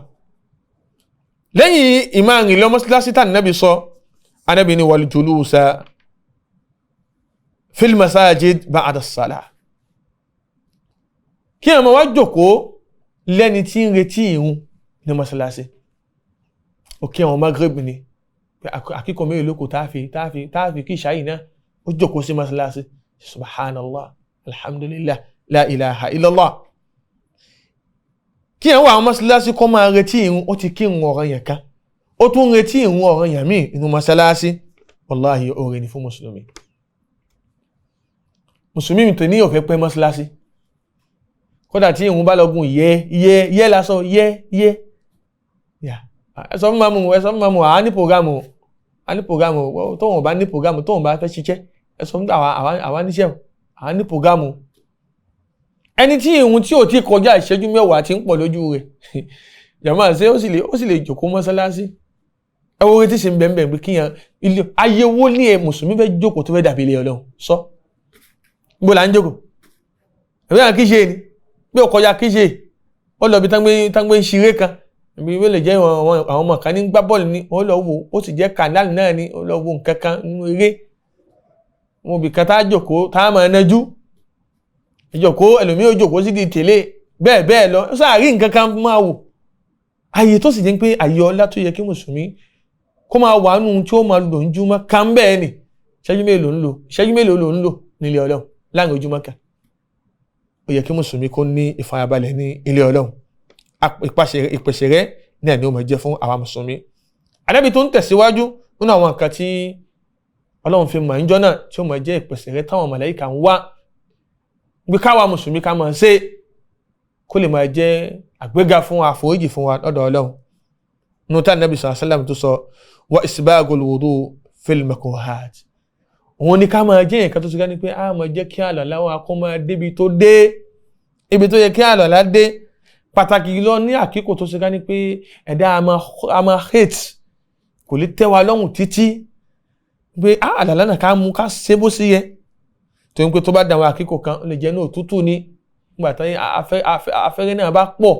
Lẹ́yìn ìmáàrin lọ mọ́ṣáláṣí tá Ànábì sọ, Ànábì ní wal julusa fil masajid ba'da as-salah, kí ẹ máa wá jókòó lẹ́ni tí ń retí ìrun ní mọ́ṣáláṣí. Òkè àwọn Maghrib ni àkíkọ mẹ́rin lóko táàfi kí ìṣáyìí náà ó jókòó sí mọ́ṣáláṣí. Subhanallah, alhamdulillah, la ilaha illallah. Kí ẹ wá àwọn mọ́ṣáláṣí kó máa retí ìrun, ó ti kí ìrun ọ̀ranyàn kan, ó tún retí ìrun ọ̀ranyàn míì inú mọ́ṣáláṣí. Wàláhì oore ni fún mùsùlùmí. Mùsùlùmí tó ní ó fẹ́ pẹ́ mọ́ṣáláṣí, kódà tí ìrun bá lọ́gùn yẹ yẹ yẹ lásán yẹ yẹ yà. Ẹ sọ fún mamu, ẹ sọ fún mamu, àá ní programu, àá ní programu. Tóun bá ní programu, tóun bá fẹ́ ṣiṣẹ́, ẹ sọ fún àwa níṣẹ́, àá ní programu. Ẹni tí ìrun tí ò tí kọjá ìṣẹ́jú mẹ́wàá ti ń pọ̀ lójú rẹ̀, jàmáà ṣé ó sì lè jòkó mọ́ṣáláṣí? Ẹ wo orí tí ṣe ń bẹ̀ẹ̀ pé kíyàn ilé ayé wo ní ẹ mùsùlùmí fẹ́ jókòó tó fẹ́ dàbí ilé Ọlọ́run sọ. Níbo là ń jókòó? Ẹ̀mí àwọn kíṣe ni bí ó kọjá kíṣe, ó lọ bí táǹgbé ń ṣeré kan, ibi ó lè jẹ́ àwọn ọmọ kan ní gbá bọ́ọ̀lù ni ó lọ wò, ó sì jẹ́ kànáàlì náà ni ó lọ wo nǹkan kan nínú eré. Wọn bì kan tá a jókòó tá a máa nájú ìjókòó, ẹlòmíì ó jókòó sí di tèlé bẹ́ẹ̀ bẹ́ẹ̀ lọ, ó sáà rí nǹkan kan máa wò. Àyè tó sì jẹ́ pé àyè ọlá tó yẹ kí mùsùlùmí kó máa wà nù tí ó máa lò ń júmọ́ kan bẹ́ẹ̀ ni, ìṣẹ́jú mélòó ń lò, ìṣẹ́jú mélòó ló ń lò nílé Ọlọ́run láàrin ojúmọ́ kan. Ó yẹ kí mùsùlùmí kó ní ìfarabalẹ̀ ní ilé Ọlọ́run. Ìpèsè rẹ náà ni ó máa jẹ́ fún àwa mùsùlùmí. Ànábì tó ń tẹ̀síwájú nínú àwọn nǹkan tí Ọlọ́run fi mọ̀ níjọ́ náà tí ó máa jẹ́ ìpèsè rẹ táwọn màláíkà ń wá gbé káwa mùsùlùmí ká máa ṣe kó lè máa jẹ́ àgbéga fún wa, àforíjì fún wa lọ́dọ̀ Ọlọ́run. Nùtá Ànábì sallallahu alaihi wasallam tó sọ wa isbagul wudu fil makruhat, òun ni ká máa jẹ́ nǹkan tó ti ká ní pé a máa jẹ́ kí àlọ́lá wa kó máa débi tó dé, ibi tó yẹ kí àlọ́lá dé, pàtàkì lọ ní àkíkò tó ṣe ká ní pé ẹ̀dá a máa hate, kò lè tẹ́ wa lọ́rùn títí pé àlọ́lá náà ká mú ká ṣe bó ṣe yẹ. Tó ń pé tó bá dàwọn àkíkò kan ó lè jẹ́ ní òtútù ni, nígbà tí afẹ́rẹ́ náà bá pọ̀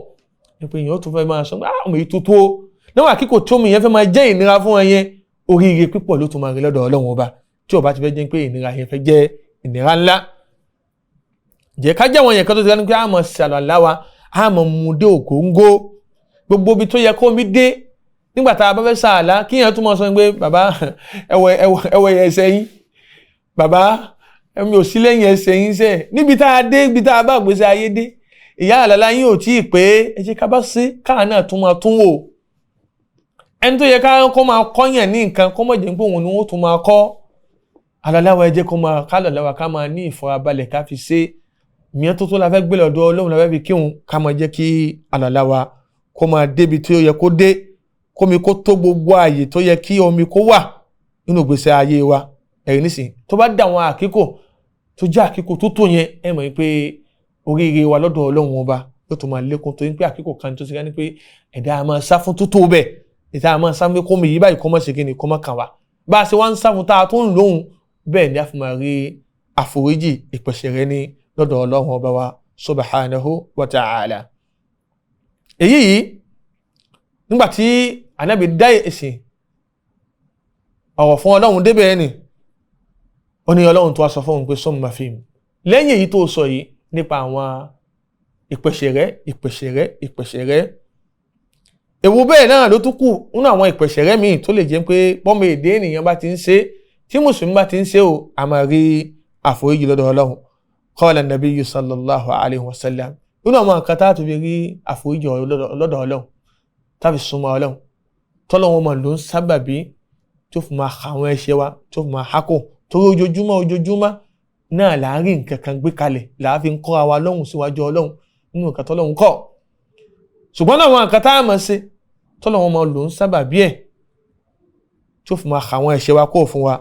ní pé èèyàn ó tún fẹ́ máa sọ pé ọmọ yìí tútù o. Níwọ̀n àkíkò tó mi yẹn fẹ́ máa jẹ́ ìnira fún ẹ yẹn, oríire pípọ̀ ló tún máa rí lọ́dọ̀ Ọlọ́run Ọba tí ó bá ti fẹ́ jẹ́ pé ìnira yẹn fẹ́ jẹ́ ìnira ńlá. Jẹ́ ká jẹ́ àwọn yẹn kan tó ti ká ní pé a máa ṣàlùwàlá wa, a máa mú dé ògóńgó gbogbo ibi tó yẹ kó mi dé. Nígbà tá a bá fẹ́ ṣàlá, kí yẹn tún máa sọ pé bàbá ẹwọ ẹsẹ̀ yín, bàbá ẹmi ò sí lẹ́yìn ẹsẹ̀ yín sẹ́, níbi tá a dé, ibi tá a bá gbèsè ayé dé, ìyá àlàlá yín ò tí ì pé, ẹ jẹ́ ká bá ṣe káà náà tún máa tún wò. Ẹni tó yẹ ká kó máa kọ́yàn ní nǹkan kó mọ̀ jẹ́ pé òun ni wọ́n tún máa kọ́. Àlàláwa ẹ jẹ́ kó máa ká àlàláwa ká máa ní ìfarabalẹ̀ ká fi ṣe mìíràn tó tó la fẹ́ gbé lọ́dọ̀ Ọlọ́run la fẹ́ fi kírun, ká máa jẹ́ kí àlàláwa kó máa débi tó yẹ kó dé, kómi kó tó gbogbo ààyè tó yẹ kí omi kó wà nínú ìgbésí ayé wa. Ẹ̀rí nísìn tó bá dà àwọn àkíkò tó jẹ́ àkíkò tó tó yẹn, ẹ mọ̀ pé oríire wa lọ́dọ̀ Ọlọ́run Ọba yóò tó máa lékún, tó yín pé àkíkò kan tó ti ká ní pé ẹ̀dá a máa sá fún tó tó bẹ́ẹ̀, ẹ̀dá a máa sá fún kómi yìí báyìí kó má ṣe kí ni kó má kàn wá. Bá a ṣe wá ń sá fún tá a tó ń lóhùn bẹ́ẹ̀ ni a fi máa rí àforíjì ìpèsè rẹ ní lọ́dọ̀ Ọlọ́run Ọba wa subhanahu wa ta'ala. Èyí yìí nígbà tí Ànábì dá èsì ọ̀rọ̀ fún Ọlọ́run débẹ̀ ni ó ní Ọlọ́run tó wá sọ fún òun pé summa fim, lẹ́yìn èyí tó sọ yìí nípa àwọn ìpèsè rẹ ìpèsè rẹ ìpèsè rẹ, èwo bẹ́ẹ̀ náà ló tún kù nínú àwọn ìpèsè rẹ míì tó lè jẹ́ pé bọ́mọ èdè ènìyàn bá ti ń ṣe, tí mùsùlùmí bá ti ń ṣe o, a máa rí àforíjì lọ́dọ̀ Ọlọ́run. Qala nabiyyu sallallahu alayhi wa sallam, Nínú àwọn nǹkan tá a ti fi rí àforíjì lọ́dọ̀ Ọlọ́run, tá a fi súnmọ́ Ọlọ́run, tọ́lọ́run máa ló ń sábàbí tó fi máa ha àwọn ẹ̀ṣẹ̀ wa, tó fi máa hákò. Torí ojoojúmọ́ ojoojúmọ́ náà là ń rí nǹkan kan gbé kalẹ̀, là á fi ń kọ́ra wa lọ́hùn síwájú Ọlọ́run nínú nǹkan tọ́lọ́run kọ́. Ṣùgbọ́n àwọn nǹkan tá a máa ṣe tọ́lọ́run máa ló ń sábàbí ẹ̀ tó fi máa ha àwọn ẹ̀ṣẹ̀ wa kó fún wa.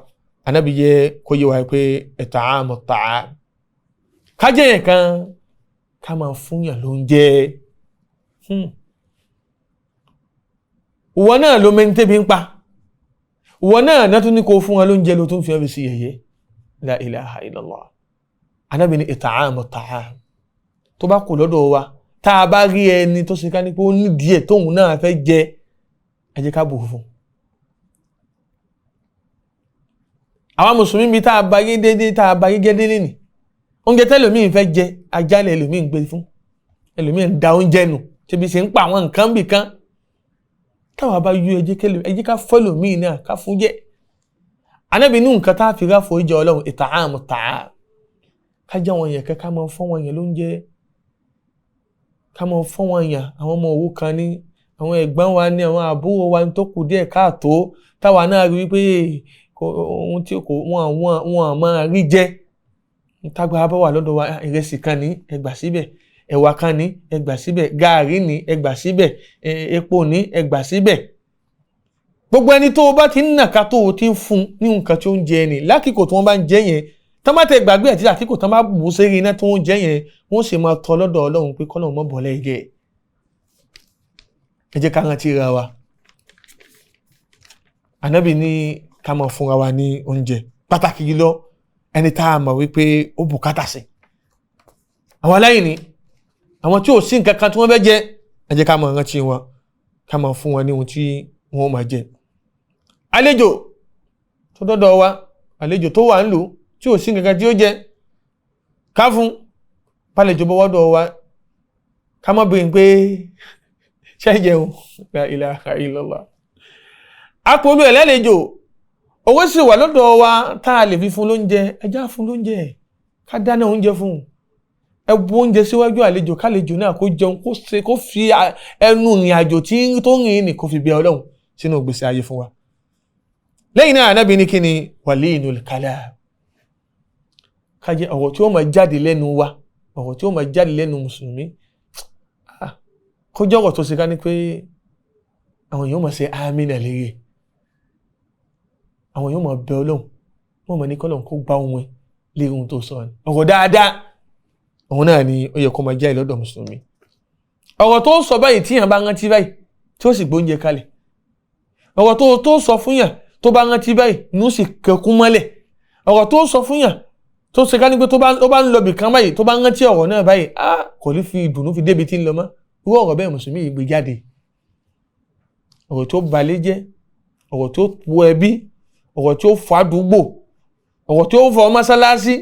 Ànábì yẹ kó yé wa pé it'amu ta'am, ká jẹ́ yẹn kan ká máa fún yàn lóúnjẹ. Ìwọ náà ló mẹ́ni tẹ́bi ń pa, ìwọ náà náà tún ní kó fún wọn lóúnjẹ, ló tún fi ọ́n fi sí yẹ̀yẹ́. La ilaha illallah. Ànábì ní it'amu ta'am, tó bá kù lọ́dọ̀ wa, tá a bá rí ẹni tó ṣe ká ní pé ó ní díẹ̀ tóun náà fẹ́ jẹ, ẹ jẹ́ ká bù fún un. Àwọn mùsùlùmí bíi tá a bá yé déédéé, tá a bá yé jẹ́ délé nì, oúnjẹ tẹ́lòmíì fẹ́ jẹ, ajálẹ̀ ẹlòmíì ń gbé fún, ẹlòmíì ń da oúnjẹ nù, tẹbi ṣe ń pa àwọn nǹkan bì kan. Táwa bá yú, ẹ jẹ́ ká fẹ́lòmíì náà ká fún jẹ. Ànábì ní nǹkan tá a fi ráfò ìjọ Ọlọ́run, it'amu ta'am, ká jẹ́ àwọn èèyàn ká máa fọ́ wọn yẹn lóúnjẹ, ká máa fọ́ wọn yàn, àwọn ọmọ òwú kan ní, àwọn ẹ̀gbọ́n wa ní, àwọn àbúrò wa ní tó kù díẹ̀ káàtó, táwa náà rí wípé ohun tí kò wọ́n máa rí jẹ. Tágbára bá wà lọ́dọ̀ wa, ìrẹsì kan ní ẹ gbà síbẹ̀, ẹ̀wà kan ní ẹ gbà síbẹ̀, gààrí ní ẹ gbà síbẹ̀, epo ní ẹ gbà síbẹ̀. Gbogbo ẹni tó o bá ti ń nàka tó o ti ń fún ní nǹkan tí ó ń jẹ ni, lákìkò tí wọ́n bá ń jẹ yẹn, tán bá tẹ gbàgbé àti àkíkò tán bá bù ú sérí iná tó ń jẹ yẹn, wọ́n sì máa tọ́ lọ́dọ̀ Ọlọ́run pé kọ́lọ́run mọ́ bọ̀lẹ́ jẹ. Ẹ jẹ́ ká rántí ra wa. Ànábì ní ká máa fúnra wa ní oúnjẹ, pàtàkì jùlọ ẹni tá a mọ̀ wípé ó bùkátà sí. Àwọn aláìní, àwọn tí ò sí nǹkan kan tí wọ́n fẹ́ jẹ, ẹ jẹ́ ká máa rántí wọn, ká máa fún wọn ní ohun tí wọ́n máa jẹ. Àlejò tó dọ́dọ̀ wa, àlejò tó wà ń lò tí ò sí nǹkan kan tí ó jẹ, ká fún. Bálejò bọ́ wọ́dọ̀ wa, ká má béèrè pé ṣé jẹun. La ilaha illallah. Apolú ẹ̀ lálejò, owó sì wà lọ́dọ̀ wa tá a lè fi fún lóúnjẹ, ẹ já fún lóúnjẹ, ká dáná oúnjẹ fún un. Ẹ bu oúnjẹ síwájú àlejò, kálejò náà kó jẹun, kó ṣe kó fi ẹnu ìrìn àjò tí tó rìn ní kó fi bẹ Ọlọ́run sínú ìgbésí ayé fún wa. Lẹ́yìn náà Ànábì ní kíni, walinul kalam, ká jẹ́ ọ̀rọ̀ tí ó máa jáde lẹ́nu wa, ọ̀rọ̀ tí ó máa jáde lẹ́nu mùsùlùmí, kó jẹ́ ọ̀rọ̀ tó ṣe ká ní pé àwọn èèyàn máa ṣe àmín lérè, àwọn èèyàn máa bẹ Ọlọ́run, wọ́n máa ní kọ́lọ́run kó gbá ohun ẹ̀ lérí ohun tó sọ ni. Ọ̀rọ̀ dáadáa òun náà ni ó yẹ kó máa jẹ́ ìlọ́dọ̀ mùsùlùmí. Ọ̀rọ̀ tó sọ báyìí tí yàn bá rántí báyìí tí ó sì gbóúnjẹ kalẹ̀, ọ̀rọ̀ tó sọ fún yàn tó bá rántí báyìí ní ó sì kẹkún mọ́lẹ̀, ọ̀rọ̀ tó sọ fún yàn tó ṣe ká ní pé tó bá ń lọ bìkan báyìí tó bá rántí ọ̀rọ̀ náà báyìí, á kò ní fi ìdùnnú fi débi tí ń lọ mọ́. Irú ọ̀rọ̀ bẹ́ẹ̀ mùsùlùmí yìí gbé jáde. Ọ̀rọ̀ tó balẹ̀ jẹ́, ọ̀rọ̀ tó wọ ẹbí, ọ̀rọ̀ tí ó fọ àdúgbò, ọ̀rọ̀ tí ó fọ mọ́sálásí,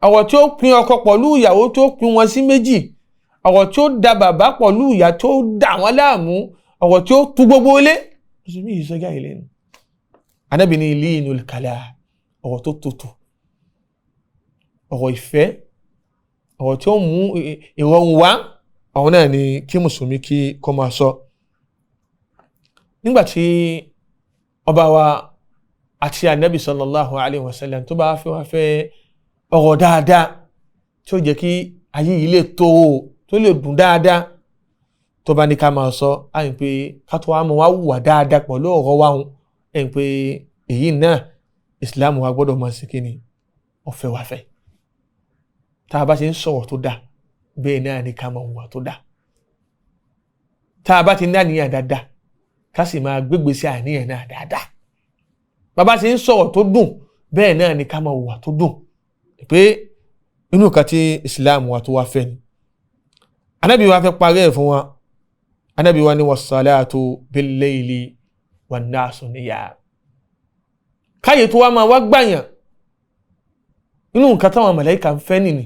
ọ̀rọ̀ tí ó pín ọkọ pọ̀lú ìyàwó tó pín wọn sí méjì, ọ̀rọ̀ tí ó da bàbá pọ̀lú ìyá tó dà wọ́n láàmú, ọ̀rọ̀ tí ó tu gbogbo ilé. Mùsùlùmí yìí sọ́jà ilé nu. Ànábì ní linul kalam, ọ̀rọ̀ tó tutù, ọ̀rọ̀ ìfẹ́, ọ̀rọ̀ tí ó mú ìrọ̀rùn wá, ọ̀rọ̀ náà ni kí mùsùlùmí kí kó máa sọ. Nígbà tí ọba wa àti Ànábì sallallahu alayhi wa sallam tó bá fẹ́ wá fẹ́ ọ̀rọ̀ dáadáa tí ó jẹ́ kí ayé yìí lè tó o, tó lè dùn dáadáa, tó bá ní ká máa sọ, àyìn pé ká tó wá mọ wá wùwà dáadáa pẹ̀lú ọ̀rọ̀ wa hùn, ẹ̀yìn pé èyí náà ìsìláàmù wa gbọ́dọ̀ máa ṣe kíni, ọ̀fẹ́ wá fẹ́. Tá a bá ṣe ń sọ̀rọ̀ tó dáa, bẹ́ẹ̀ náà ni ká máa hùwà tó dáa. Tá a bá ti ní àníyàn dáadáa, ká sì máa gbégbé sí àníyàn náà dáadáa. Bàbá ṣe ń sọ̀rọ̀ tó dùn, bẹ́ẹ̀ náà ni ká máa hùwà tó dùn. Pé inú kan tí ìsìláàmù wa tó wá fẹ́ ni. Ànábì wa fẹ́ parí ẹ̀ fún wa. Ànábì wa ní wassalatu bil-layli wan-nasu niyam. Káyè tó wá máa wá gbàyàn inú nǹkan táwọn màláíkà ń fẹ́ nìní,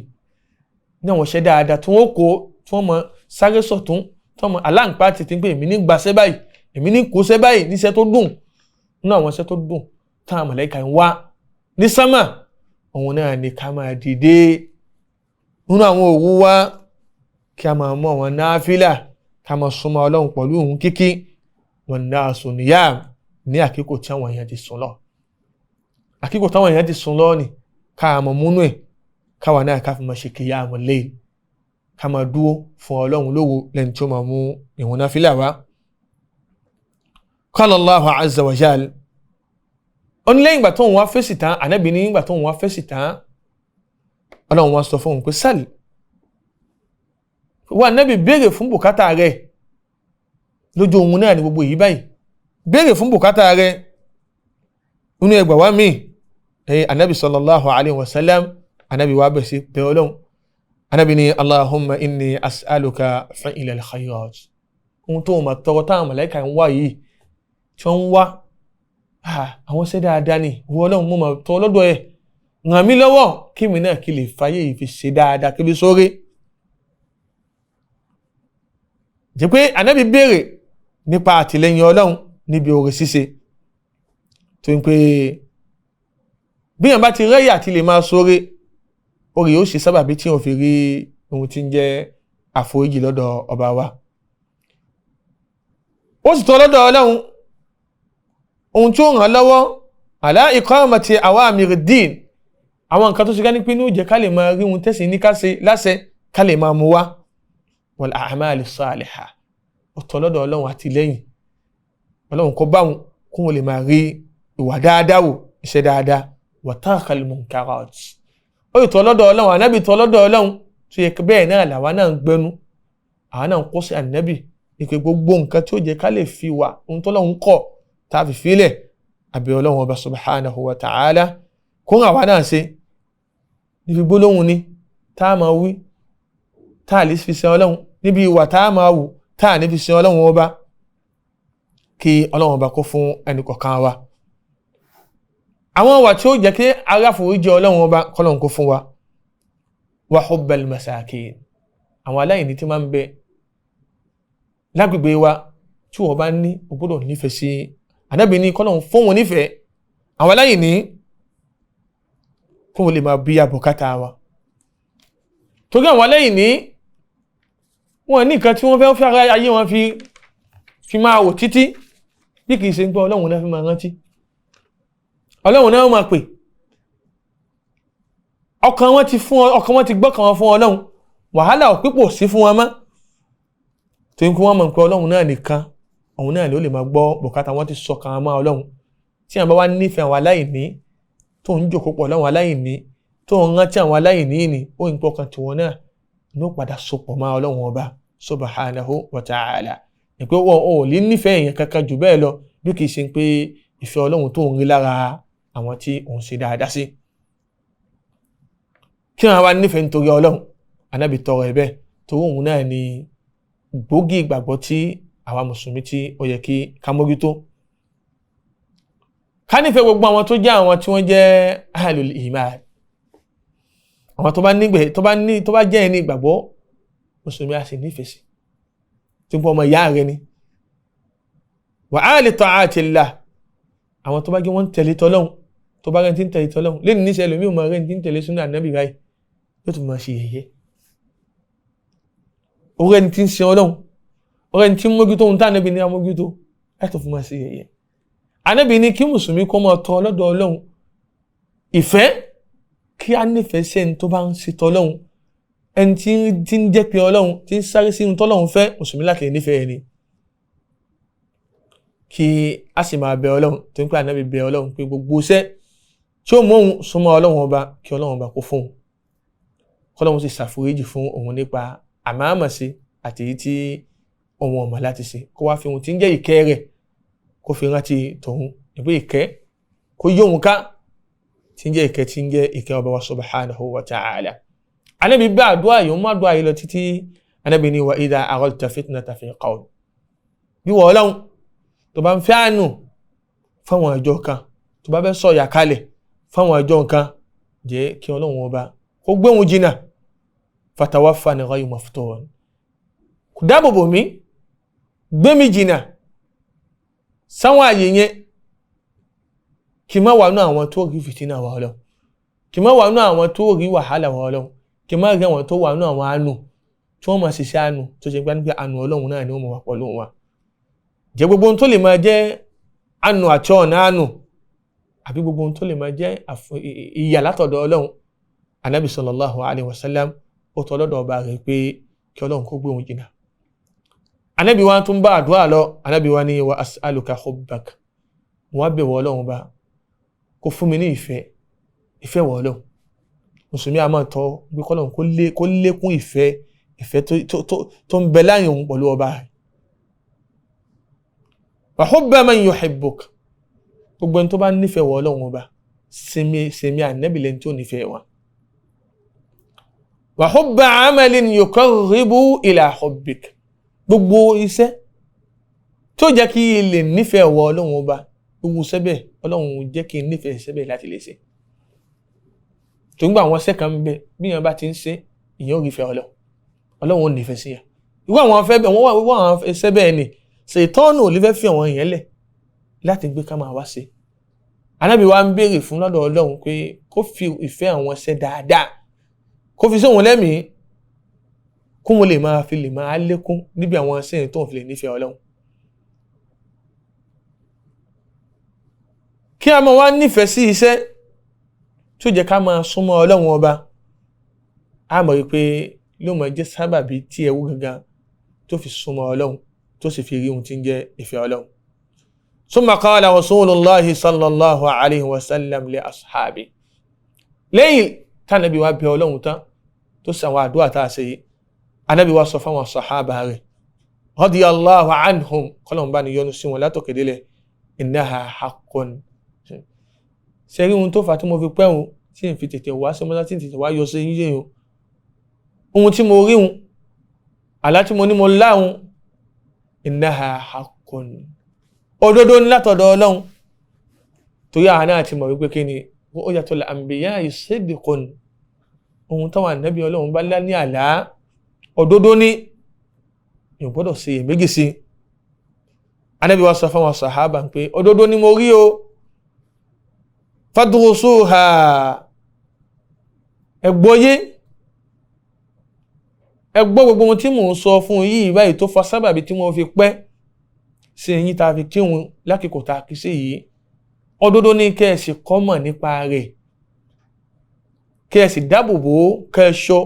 ní àwọn iṣẹ́ dáadáa tí wọ́n kó, tí wọ́n mọ sáré sọ̀tún, tí wọ́n mọ aláǹpá tètè pé èmi ní gbàṣẹ́ báyìí, èmi ní kóṣẹ́ báyìí, níṣẹ́ tó dùn. Nínú àwọn iṣẹ́ tó dùn táwọn màláíkà ń wá ní sámà, òun náà ni ká máa dìde nínú àwọn òru wa, Kí a máa mú àwọn náfìlà, ká máa súnmọ́ Ọlọ́run pẹ̀lú òun kíkí. Wan nasu niyam, ní àkíkò tí àwọn èèyàn ti sùn lọ. Àkíkò táwọn èèyàn ti sùn lọ ni ká máa múnú ẹ̀, káwa náà ká fi máa ṣe qiyamul layl, ká máa dúró fún Ọlọ́run lóru lẹ́ni tí ó máa mú ìrun náfìlà wá. Qala Allahu azza wa jal. Ó ní lẹ́yìn ìgbà tó ń wá fèsì tán, ànábì ní ìgbà tó ń wá fèsì tán, Ọlọ́run wá sọ fún òun pé sal, wà ànábì béèrè fún bùkátà rẹ̀. Lójú òun náà ni gbogbo èyí báyìí, béèrè fún bùkátà rẹ̀. Inú ẹgbà wá míì, ànábì sallallahu alayhi wa sallam, ànábì wá bẹ̀ sí pé Ọlọ́run, ànábì ní Allahumma inni as'aluka fi'lal khayrat. Ohun tó máa tọrọ táwọn màláíkà ń wá yìí, tí wọ́n ń wá àwọn ṣe dáadáa ni, ìwọ Ọlọ́run mo máa tọrọ lọ́dọ̀ ẹ̀, ràn mí lọ́wọ́ kí mi náà kí lè fàyè yìí fi ṣe dáadáa kí fi sóore. Jẹ́ pé ànábì béèrè nípa àtìlẹ́yìn Ọlọ́run níbi oore ṣíṣe, tó ń pé bí yàn bá ti rẹ́yà àti lè máa sóore, oore yóò ṣe sábàbí tí wọ́n fi rí ohun tí ń jẹ́ àforíjì lọ́dọ̀ ọba wa. Ó sì tọ́ lọ́dọ̀ Ọlọ́run ohun tí ó ràn án lọ́wọ́ ala iqamati awamiri din, àwọn nǹkan tó ṣe ká ní pé ní ó jẹ́ ká lè máa rí ohun tẹ́sí ní ká ṣe láṣẹ ká lè máa mú wá. Wal a'mali salihah, ó tọ́ lọ́dọ̀ Ọlọ́run àtìlẹ́yìn Ọlọ́run kó bá wọn kó wọn lè máa rí ìwà dáadáa wò, iṣẹ́ dáadáa. Wa tarkal munkarat, ó yìí tọ́ lọ́dọ̀ Ọlọ́run, ànábì tọ́ lọ́dọ̀ Ọlọ́run tó yẹ bẹ́ẹ̀ náà làwa náà ń gbẹnu, àwa náà ń kó sí ànábì ìpè gbogbo nǹkan tí ó jẹ́ ká lè fi wà ohun tọ́lọ́run kọ̀ tá a fi filẹ̀. Àbí Ọlọ́run ọba subhanahu wa ta'ala kó ràn wá náà ṣe níbi gbólóhùn ni tá a máa wí tá a lè fi sin Ọlọ́run, níbi ìwà tá a máa wù tá a ní fi sin Ọlọ́run ọba, kí Ọlọ́run ọba kó fún ẹnì kọ̀ọ̀kan wa. Àwọn ìwà tí ó jẹ́ kí aráforíjì Ọlọ́run ọba kọ́lọ́run kó fún wa. Wa hubbal masakin, àwọn aláìní tí máa ń bẹ lágbègbè wa tí wọ́n bá ní o gbọ́dọ̀ nífẹ̀ẹ́ sí. Ànábì ní kọ́lọ́run fún wọn nífẹ̀ẹ́ àwọn aláìní kó wọn lè máa bí àbùkátà wa. Torí àwọn aláìní wọn ní nǹkan tí wọ́n fẹ́ fi ara ayé wọn fi máa wò títí, bí kìí ṣe ń gbọ́ Ọlọ́run náà fi máa rántí, Ọlọ́run náà máa pè, ọkàn wọn ti fún ọkàn wọn ti gbọ́kàn wọn fún Ọlọ́run, wàhálà òpípò sí fún wọn mọ́, torí kí wọ́n mọ̀ pé Ọlọ́run náà nìkan òun náà ló lè máa gbọ́ bùkátà wọn, ti sọkàn mọ́ Ọlọ́run. Tí àwọn bá wá nífẹ̀ẹ́ àwọn aláìní, tó ń jòkó pọ̀ láwọn aláìní, tó ń rántí àwọn aláìní ni, ó ń pọkàn tiwọn náà ní ó padà sopọ̀ mọ́ Ọlọ́run ọba subhanahu wa ta'ala. Ìpé wọn ò lè nífẹ̀ẹ́ èèyàn kankan jù bẹ́ẹ̀ lọ bí kìí ṣe pé ìfẹ́ Ọlọ́run tó ń rí lára àwọn tí òun ṣe dáadáa sí. Kí wọn wá nífẹ̀ẹ́ nítorí Ọlọ́run, Ànábì tọrọ ẹ̀ bẹ́ẹ̀, torí òun náà ni gbòógì ìgbàgbọ́ tí àwa mùsùlùmí tí ó yẹ kí ká mójútó. Ká nífẹ̀ẹ́ gbogbo àwọn tó jẹ́ àwọn tí wọ́n jẹ́ ahlul iman, àwọn tó bá nígbẹ̀ tó bá jẹ́ ẹni ìgbàgbọ́ mùsùlùmí á sì nífẹ̀ẹ́ sí, tí wọ́n ọmọ ìyá rẹ ni. Wa ahli ta'atillah, àwọn tó bá jẹ́ wọ́n ń tẹ̀lé tọ́lọ́hun, tó bá rẹ̀ ti ń tẹ̀lé tọ́lọ́hun lẹ́nu níṣẹ́ lómi ò mọ rẹ̀ ti ń tẹ̀lé súnà Ànábì báyìí, yóò tún máa ṣe yẹ̀yẹ́. Ọ̀rẹ́ ni ti ń sin Ọlọ́run, ọ̀rẹ́ ni ti ń mójútó ohun tá Ànábì ní amójútó, láti fún máa ṣe yẹ̀yẹ́. Ànábì ní kí mùsùlùmí kó máa tọ lọ́dọ̀ Ọlọ́run ìfẹ́, kí á nífẹ̀ẹ́ sí ẹni tó bá ń ṣe tọ́lọ́run, ẹni tí ń jẹ́ pé Ọlọ́run, tí ń sáré sí ohun tọ́lọ́run fẹ́, mùsùlùmí láti lè nífẹ̀ẹ́ ẹni. Kí a sì máa bẹ Ọlọ́run, tó ń pè Ànábì bẹ Ọlọ́run pé gbogbo iṣẹ́ tí ó mú òun súnmọ́ Ọlọ́run ọba, kí Ọlọ́run ọba kó fún òun, kọ́lọ́run sì ṣàforíjì fún òun nípa àmàmàṣe àti èyí tí òun ọ̀mọ̀ láti ṣe, kó wá fi ohun tí ń jẹ́ ìkẹ́ rẹ̀ kó fi rántí tòun, ìpé ìkẹ́ kó yí òun ká tí ń jẹ́ ìkẹ́, tí ń jẹ́ ìkẹ́ ọba wa subhanahu wa ta'ala. Ànábì bá àdúrà yìí, ó má àdúrà yìí lọ títí. Ànábì ní wa idha aradta fitnata fi qawm, bí wọ́n Ọlọ́run tó bá ń fẹ́ àánú fáwọn àjọ kan, tó bá fẹ́ sọ̀yà kalẹ̀ fáwọn àjọ kan, jẹ́ kí Ọlọ́run ọba kó gbé òun jìnnà. Fatawaffani ghayra maftun, kò dáàbòbò mi, gbé mi jìnnà sáwọn àyè yẹn, kí má wà nú àwọn tó rí fìtínà wà Ọlọ́run, kí má wà nú àwọn tó rí wàhálà wà Ọlọ́run, kí má rí àwọn tó wà nú àwọn àánú. tí wọ́n máa ṣiṣẹ́ àánú tó ṣe gbá nípa àánú Ọlọ́run náà ni wọ́n máa wà pẹ̀lú wa. Jẹ́ gbogbo ohun tó lè máa jẹ́ àánú àti ọ̀nà àánú àbí gbogbo ohun tó lè máa jẹ́ ìyà látọ̀dọ̀ Ọlọ́run, Anabi sallallahu alayhi wa sallam ó tọ́ lọ́dọ̀ ọba rẹ̀ pé kí Ọlọ́run kó gbé òun jìnnà. Anabi wa tún bá àdúrà lọ, Anabi wa ní wa as'aluka hubbak, wọ́n á bẹ̀wọ̀ Ọlọ́run bá kó fún mi ní ìfẹ́, ìfẹ́ wọ̀ Ọlọ́run. Mùsùlùmí a máa tọ́ bí kọ́lọ́run kó lékún ìfẹ́, ìfẹ́ tó ń bẹ láàrin òun pẹ̀lú ọba rẹ̀. Wa hubba man yuhibbuk, gbogbo ẹni tó bá nífẹ̀ẹ́ wọ̀ Ọlọ́run ọba, sinmi ànábì lẹ́ni tó nífẹ̀ẹ́ wa. Wa hubba amalin yuqarribu ila hubbik, gbogbo iṣẹ́ tó jẹ́ kí lè nífẹ̀ẹ́ wọ̀ Ọlọ́run ọba, gbogbo iṣẹ́ bẹ́ẹ̀ Ọlọ́run jẹ́ kí n nífẹ̀ẹ́ iṣẹ́ bẹ́ẹ̀ láti lè ṣe. Tó ń gbà àwọn iṣẹ́ kan ń bẹ bí èèyàn bá ti ń ṣe, èèyàn ò rí ìfẹ́ Ọlọ́run, Ọlọ́run ò nífẹ̀ẹ́ sí yẹn. Irú àwọn afẹ́ bẹ́ẹ̀, wọ́n wá àwọn iṣẹ́ bẹ́ẹ̀ ni ṣètọ́nù ò lè fẹ́ fi àwọn èèyàn lẹ̀ láti gbé ká máa wá ṣe. Ànábì wa ń béèrè fún lọ́dọ̀ Ọlọ́run pé kó fi ìfẹ́ àwọn iṣẹ́ dáadáa kó fi sóhun lẹ́mìí, kó wọn lè máa fi lè máa lékún níbi àwọn iṣẹ́ yẹn tó ń fi lè nífẹ̀ẹ́ Ọlọ́run. Kí a máa wá nífẹ̀ẹ́ sí iṣẹ́ tó jẹ́ ká máa súnmọ́ Ọlọ́run ọba, a mọ̀ wípé yóò máa jẹ́ sábàbí tí ẹwú gangan tó fi súnmọ́ Ọlọ́run tó sì fi rí ohun tí ń jẹ́ ìfẹ́ Ọlọ́run. Summa qala Rasulullahi sallallahu alayhi wa sallam li ashabi. Lẹ́yìn tánàbí wa bẹ Ọlọ́run tán tó sì àwọn àdúrà tá a ṣe yìí, Ànábì wa sọ fáwọn sàhábà rẹ̀ radiyallahu anhum, kọ́lọ̀n bá ní yọ́nú sí wọn látòkè délẹ̀, innaha haqqun. Ṣe rí ohun tó fà tí mo fi pẹ́ òun tí n fi tètè wá sí mọ́tà tí n tètè wá yọ sí yíyé o, ohun tí mo rí òun, àlá tí mo ní mo láhùn, innaha haqqun, òdodo ní látọ̀dọ̀ Ọlọ́run. Torí àwọn náà ti mọ̀ wípé kí ni ru'yatul anbiya'i sidqun, ohun táwọn ànábì Ọlọ́run bá lá ní àlá òdodo ní, yóò gbọ́dọ̀ ṣe iyèméjì sí. Ànábì wa sọ fáwọn sàhábà pé òdodo ni mo rí o, fadrusuha, ẹ gbọ́yé, ẹ gbọ́ gbogbo ohun tí mò ń sọ fún yìí báyìí tó fa sábàbí tí mo fi pẹ́ sí eyín tá a fi kírun lákìkò tá a kí sí yìí. Òdodo ní kẹ́ ẹ sì kọ́ mọ̀ nípa rẹ̀, kẹ́ ẹ sì dáàbò bò ó, kẹ́ ẹ ṣọ́,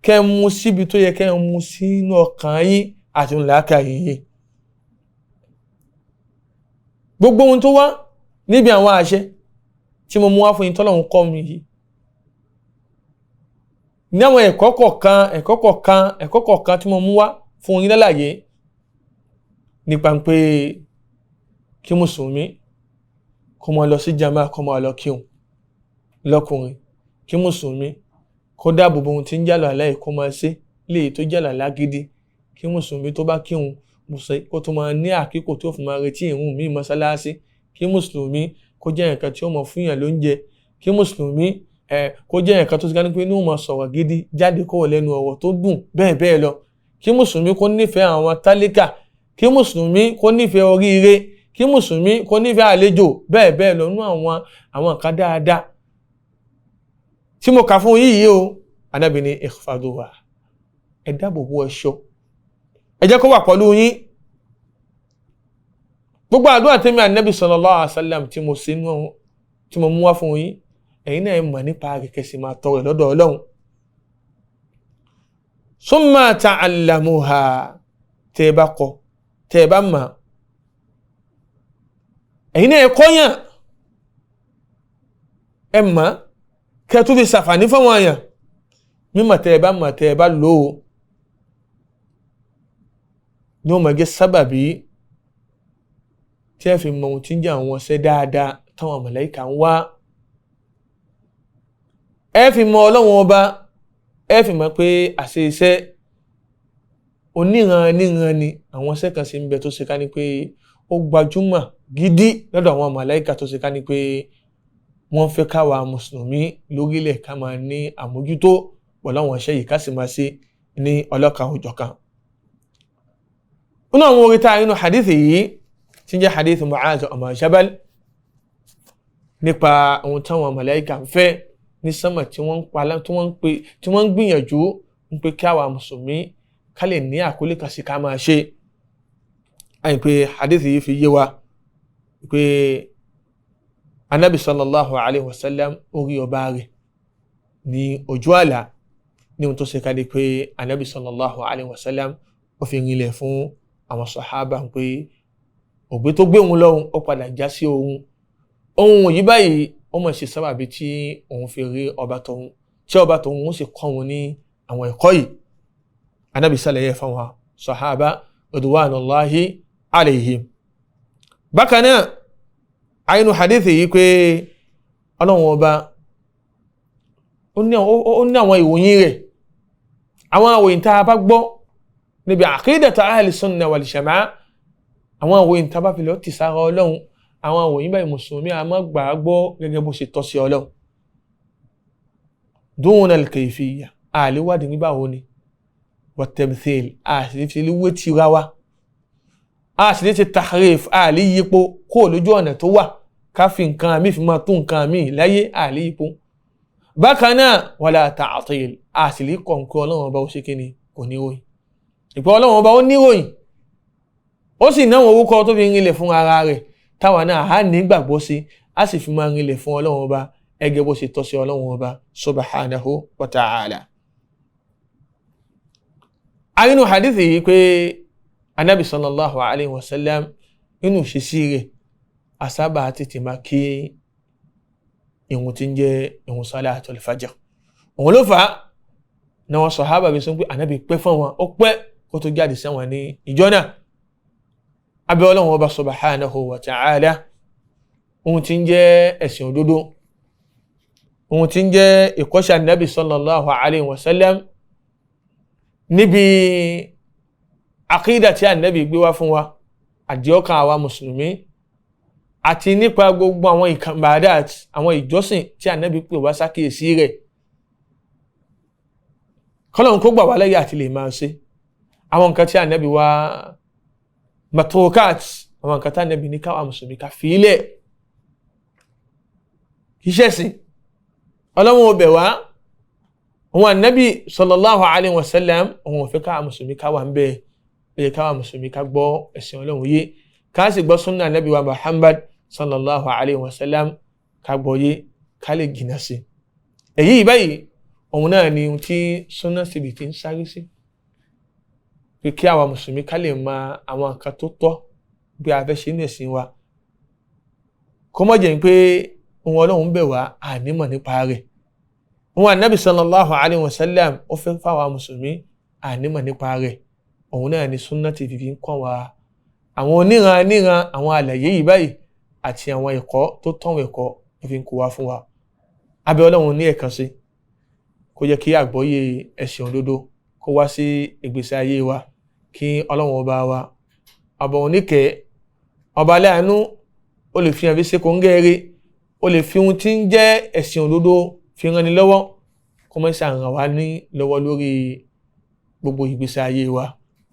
kẹ́ ẹ mú síbi tó yẹ kẹ́ ẹ mú sínú ọkàn yín àti làákàyè yín. Gbogbo ohun tó wá níbi àwọn àṣẹ tí mo mú wá fún yín tọ́lọ́run kọ́ mi yìí, ní àwọn ẹ̀kọ́ kọ̀ọ̀kan ẹ̀kọ́ kọ̀ọ̀kan ẹ̀kọ́ kọ̀ọ̀kan tí mo mú wá fún yín lálàyé nípa pé kí mùsùlùmí kó máa lọ sí jama, kó máa lọ kírun lọ́kùnrin, kí mùsùlùmí kó dáàbò bo ohun tí ń jàlọ àlá yìí kó máa ṣe léyìí tó jàlọ àlá gidi, kí mùsùlùmí tó bá kírun kó tó máa ní àkíkò tó fi máa retí ìrun míì mọ́sálásí, kí mùsùlùmí kó jẹ́ nǹkan tí ó mọ̀ fún yàn lóúnjẹ, kí mùsùlùmí kó jẹ́ nǹkan tó ti ká ní pé inú máa sọ̀rọ̀ gidi jáde kó lẹ́nu ọ̀rọ̀ tó dùn bẹ́ẹ̀ bẹ́ẹ̀ lọ, kí mùsùlùmí kó nífẹ̀ẹ́ àwọn tálíkà, kí mùsùlùmí kó nífẹ̀ẹ́ oríire, kí mùsùlùmí kó nífẹ̀ẹ́ àlejò bẹ́ẹ̀ bẹ́ẹ̀ lọ nú àwọn nǹkan dáadáa tí mo kà fún yìí o. Ànábì ní ihfaduha, ẹ dáàbò bo ẹ̀ṣọ́, ẹ jẹ́ kó wà pẹ̀lú yín. Gbogbo àdúrà tèmi Ànábì sallallahu alaihi wasallam tí mo ṣe nú tí mo mú wá fún yín, ẹ̀yin náà mọ̀ nípa rẹ̀ kẹsì máa tọrọ lọ́dọ̀ Ọlọ́run. Summa ta'allamuha, tẹ́ ẹ bá kọ, tẹ́ ẹ bá mọ̀, ẹ̀yin náà kọ́ yàn, ẹ mọ̀ kẹ́ tó fi ṣàfàní fáwọn èèyàn. Mímọ̀ tẹ́ ẹ bá mọ̀, tẹ́ ẹ bá lò ó, ní ó máa jẹ́ sábàbí tí ẹ fi mọ ohun tí ń jẹ́ àwọn ọṣẹ́ dáadáa táwọn màláíkà ń wá. Ẹ fi mọ Ọlọ́run ọba, ẹ fi mọ̀ pé àṣẹ iṣẹ́ oníran níran ni àwọn iṣẹ́ kan sì ń bẹ tó ṣe ká ní pé ó gbajúmọ̀ gidi lọ́dọ̀ àwọn màláíkà, tó ṣe ká ní pé wọ́n fẹ́ káwa mùsùlùmí lórílẹ̀ ká máa ní àmójútó pẹ̀lú àwọn iṣẹ́ yìí ká sì máa ṣe ní ọlọ́kan òjọ̀kan. Nínú àwọn orí tá a nínú hadith yìí tí ń jẹ́ hadith Mu'adh ọmọ Jabal nípa ohun táwọn màláíkà ń fẹ́ ní sánmà tí wọ́n ń pa tí wọ́n ń gbìyànjú ń pé kí àwa mùsùlùmí ká lè ní àkólé kan sí ká máa ṣe. Àyìn pé hadith yìí fi yé wa pé anabi sallallahu alayhi wa sallam orí ọba rẹ̀ ní ojú àlá, ní ohun tó ṣe ká di pé anabi sallallahu alayhi wa sallam ó fi rinlẹ̀ fún àwọn sàhábà pé ògbé tó gbé òun lọ́hùn ó padà já sí òun. Ohun yìí báyìí ó mọ̀ ṣe sábàbí tí òun fi rí ọba tóun, tí ọba tóun ó sì kọ́ òun ní àwọn ẹ̀kọ́ yìí. Anabi sàlàyé fáwọn sàhábà ridwanullahi alayhim. Bákan náà àyínú hadith yìí pé ọlọ́run ọba ó ní àwọn ìròyìn rẹ̀, àwọn ìròyìn tá a bá gbọ́ níbi aqidatu ahli sunna wal jamaa, àwọn ìròyìn tá a bá fi lọ tì sára ọlọ́run, àwọn ìròyìn báyìí mùsùlùmí a máa gbà á gbọ́ gẹ́gẹ́ bó ṣe tọ́ sí ọlọ́run. Duna al-kayfiyya, àléwádìí nígbà wo ni, wa tamthil, àṣìlè tira wa, a sì ní ti tahrif, a lè yípo kó lójú ọ̀nà tó wà ká fi nǹkan àmì fi máa tún nǹkan àmì láyé, a lè yípo. Bákan náà wala ta'til, a sì lè kọ̀ǹkọ́ ọlọ́run ọba ó ṣe kíni kò ní ròyìn. Ìpè ọlọ́run ọba ó ní ròyìn, ó sì náwọn orúkọ tó fi rinlẹ̀ fún ara rẹ̀ táwa náà á ní gbàgbọ́ sí, á sì fi máa rinlẹ̀ fún ọlọ́run ọba ẹgẹ́ bó ṣe tọ́ sí ọlọ́run ọba subhanahu wa ta'ala. Arínú hadith yìí pé anabi sallallahu alayhi wa sallam nínú ìṣesí rẹ̀ asábà tètè máa kí ìrun tí ń jẹ́ ìrun salatul fajr. Òun ló fà á na wọn sàhábà bí sọ pé anabi pẹ́ fún wọn, ó pẹ́ kó tó jáde sẹ́wọ̀n ní ìjọ náà. Abẹ́ ọlọ́run ọba subhanahu wa ta'ala, ohun tí ń jẹ́ ẹ̀sìn òdodo, ohun tí ń jẹ́ ìkọ́ṣẹ́ anabi sallallahu alayhi wa sallam níbi àkídà tí ànábì gbé wá fún wa, àdìọ́kàn àwa mùsùlùmí, àti nípa gbogbo àwọn ìbàdàt, àwọn ìjọsìn tí ànábì pè wá sákìyèsí rẹ̀, kọ́lọ́n kó gbà wá lẹ́yìn àti lè máa ṣe àwọn nǹkan tí ànábì wá matokat, àwọn nǹkan tí ànábì ní káwa mùsùlùmí ká fi ilẹ̀ iṣẹ́ sìn ọlọ́run ọbẹ̀ wá. Òun ànábì sallallahu alayhi wa sallam òun ò fẹ́ káwa mùsùlùmí ká wà ń bẹ́ẹ̀, ó yẹ káwa mùsùlùmí ká gbọ́ ẹ̀sìn ọlọ́run yé, ká sì gbọ́ súnà ànábì wa Muhammad sallallahu alayhi wa sallam ká gbọ́ yé, ká lè jìnnà sí. Èyí báyìí òun náà ni ohun tí súnà síbi tí ń sáré sí, pé kí àwa mùsùlùmí ká lè mọ àwọn nǹkan tó tọ́ bí a fẹ́ ṣe ní ẹ̀sìn wa, kó má jẹ́ pé ohun ọlọ́run bẹ̀ wá ànímọ̀ nípa rẹ̀. Ohun ànábì sallallahu alayhi wa sallam ó fẹ́ fáwa mùsùlùmí ànímọ̀ nípa rẹ̀. Òun náà ni súnà ti fi ń kọ́ wa àwọn oníran níran àwọn àlàyé yìí báyìí àti àwọn ẹ̀kọ́ tó tọ̀wọ̀n ẹ̀kọ́ tó fi ń kó wa fún wa. Abẹ́ ọlọ́run ní ẹ̀kan sí kó jẹ́ kí àgbọ́yé ẹ̀sìn òdodo kó wá sí ìgbésí ayé wa, kí ọlọ́run ọba wa ọba oníkẹ́ ọba aláàánú ó lè fi hàn fi ṣe kóńgẹ́rẹ́, ó lè fi ohun tí ń jẹ́ ẹ̀sìn òdodo fi ràn ní lọ́wọ́, kó má ṣe ràn wá ní lọ́wọ́ lórí gbogbo ìgbésí ayé wa.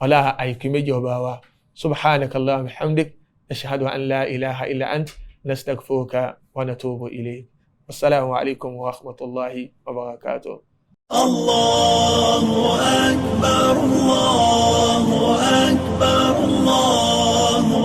Ọlá àìkú méjì ọba wa. Subhanaka Allahumma wa bihamdik, nashhadu an la ilaha illa ant, nastaghfiruka wa natubu ilayk. Wassalamu alaikum wa rahmatullahi wa barakatuh. Allahu akbar, Allahu akbar, Allahu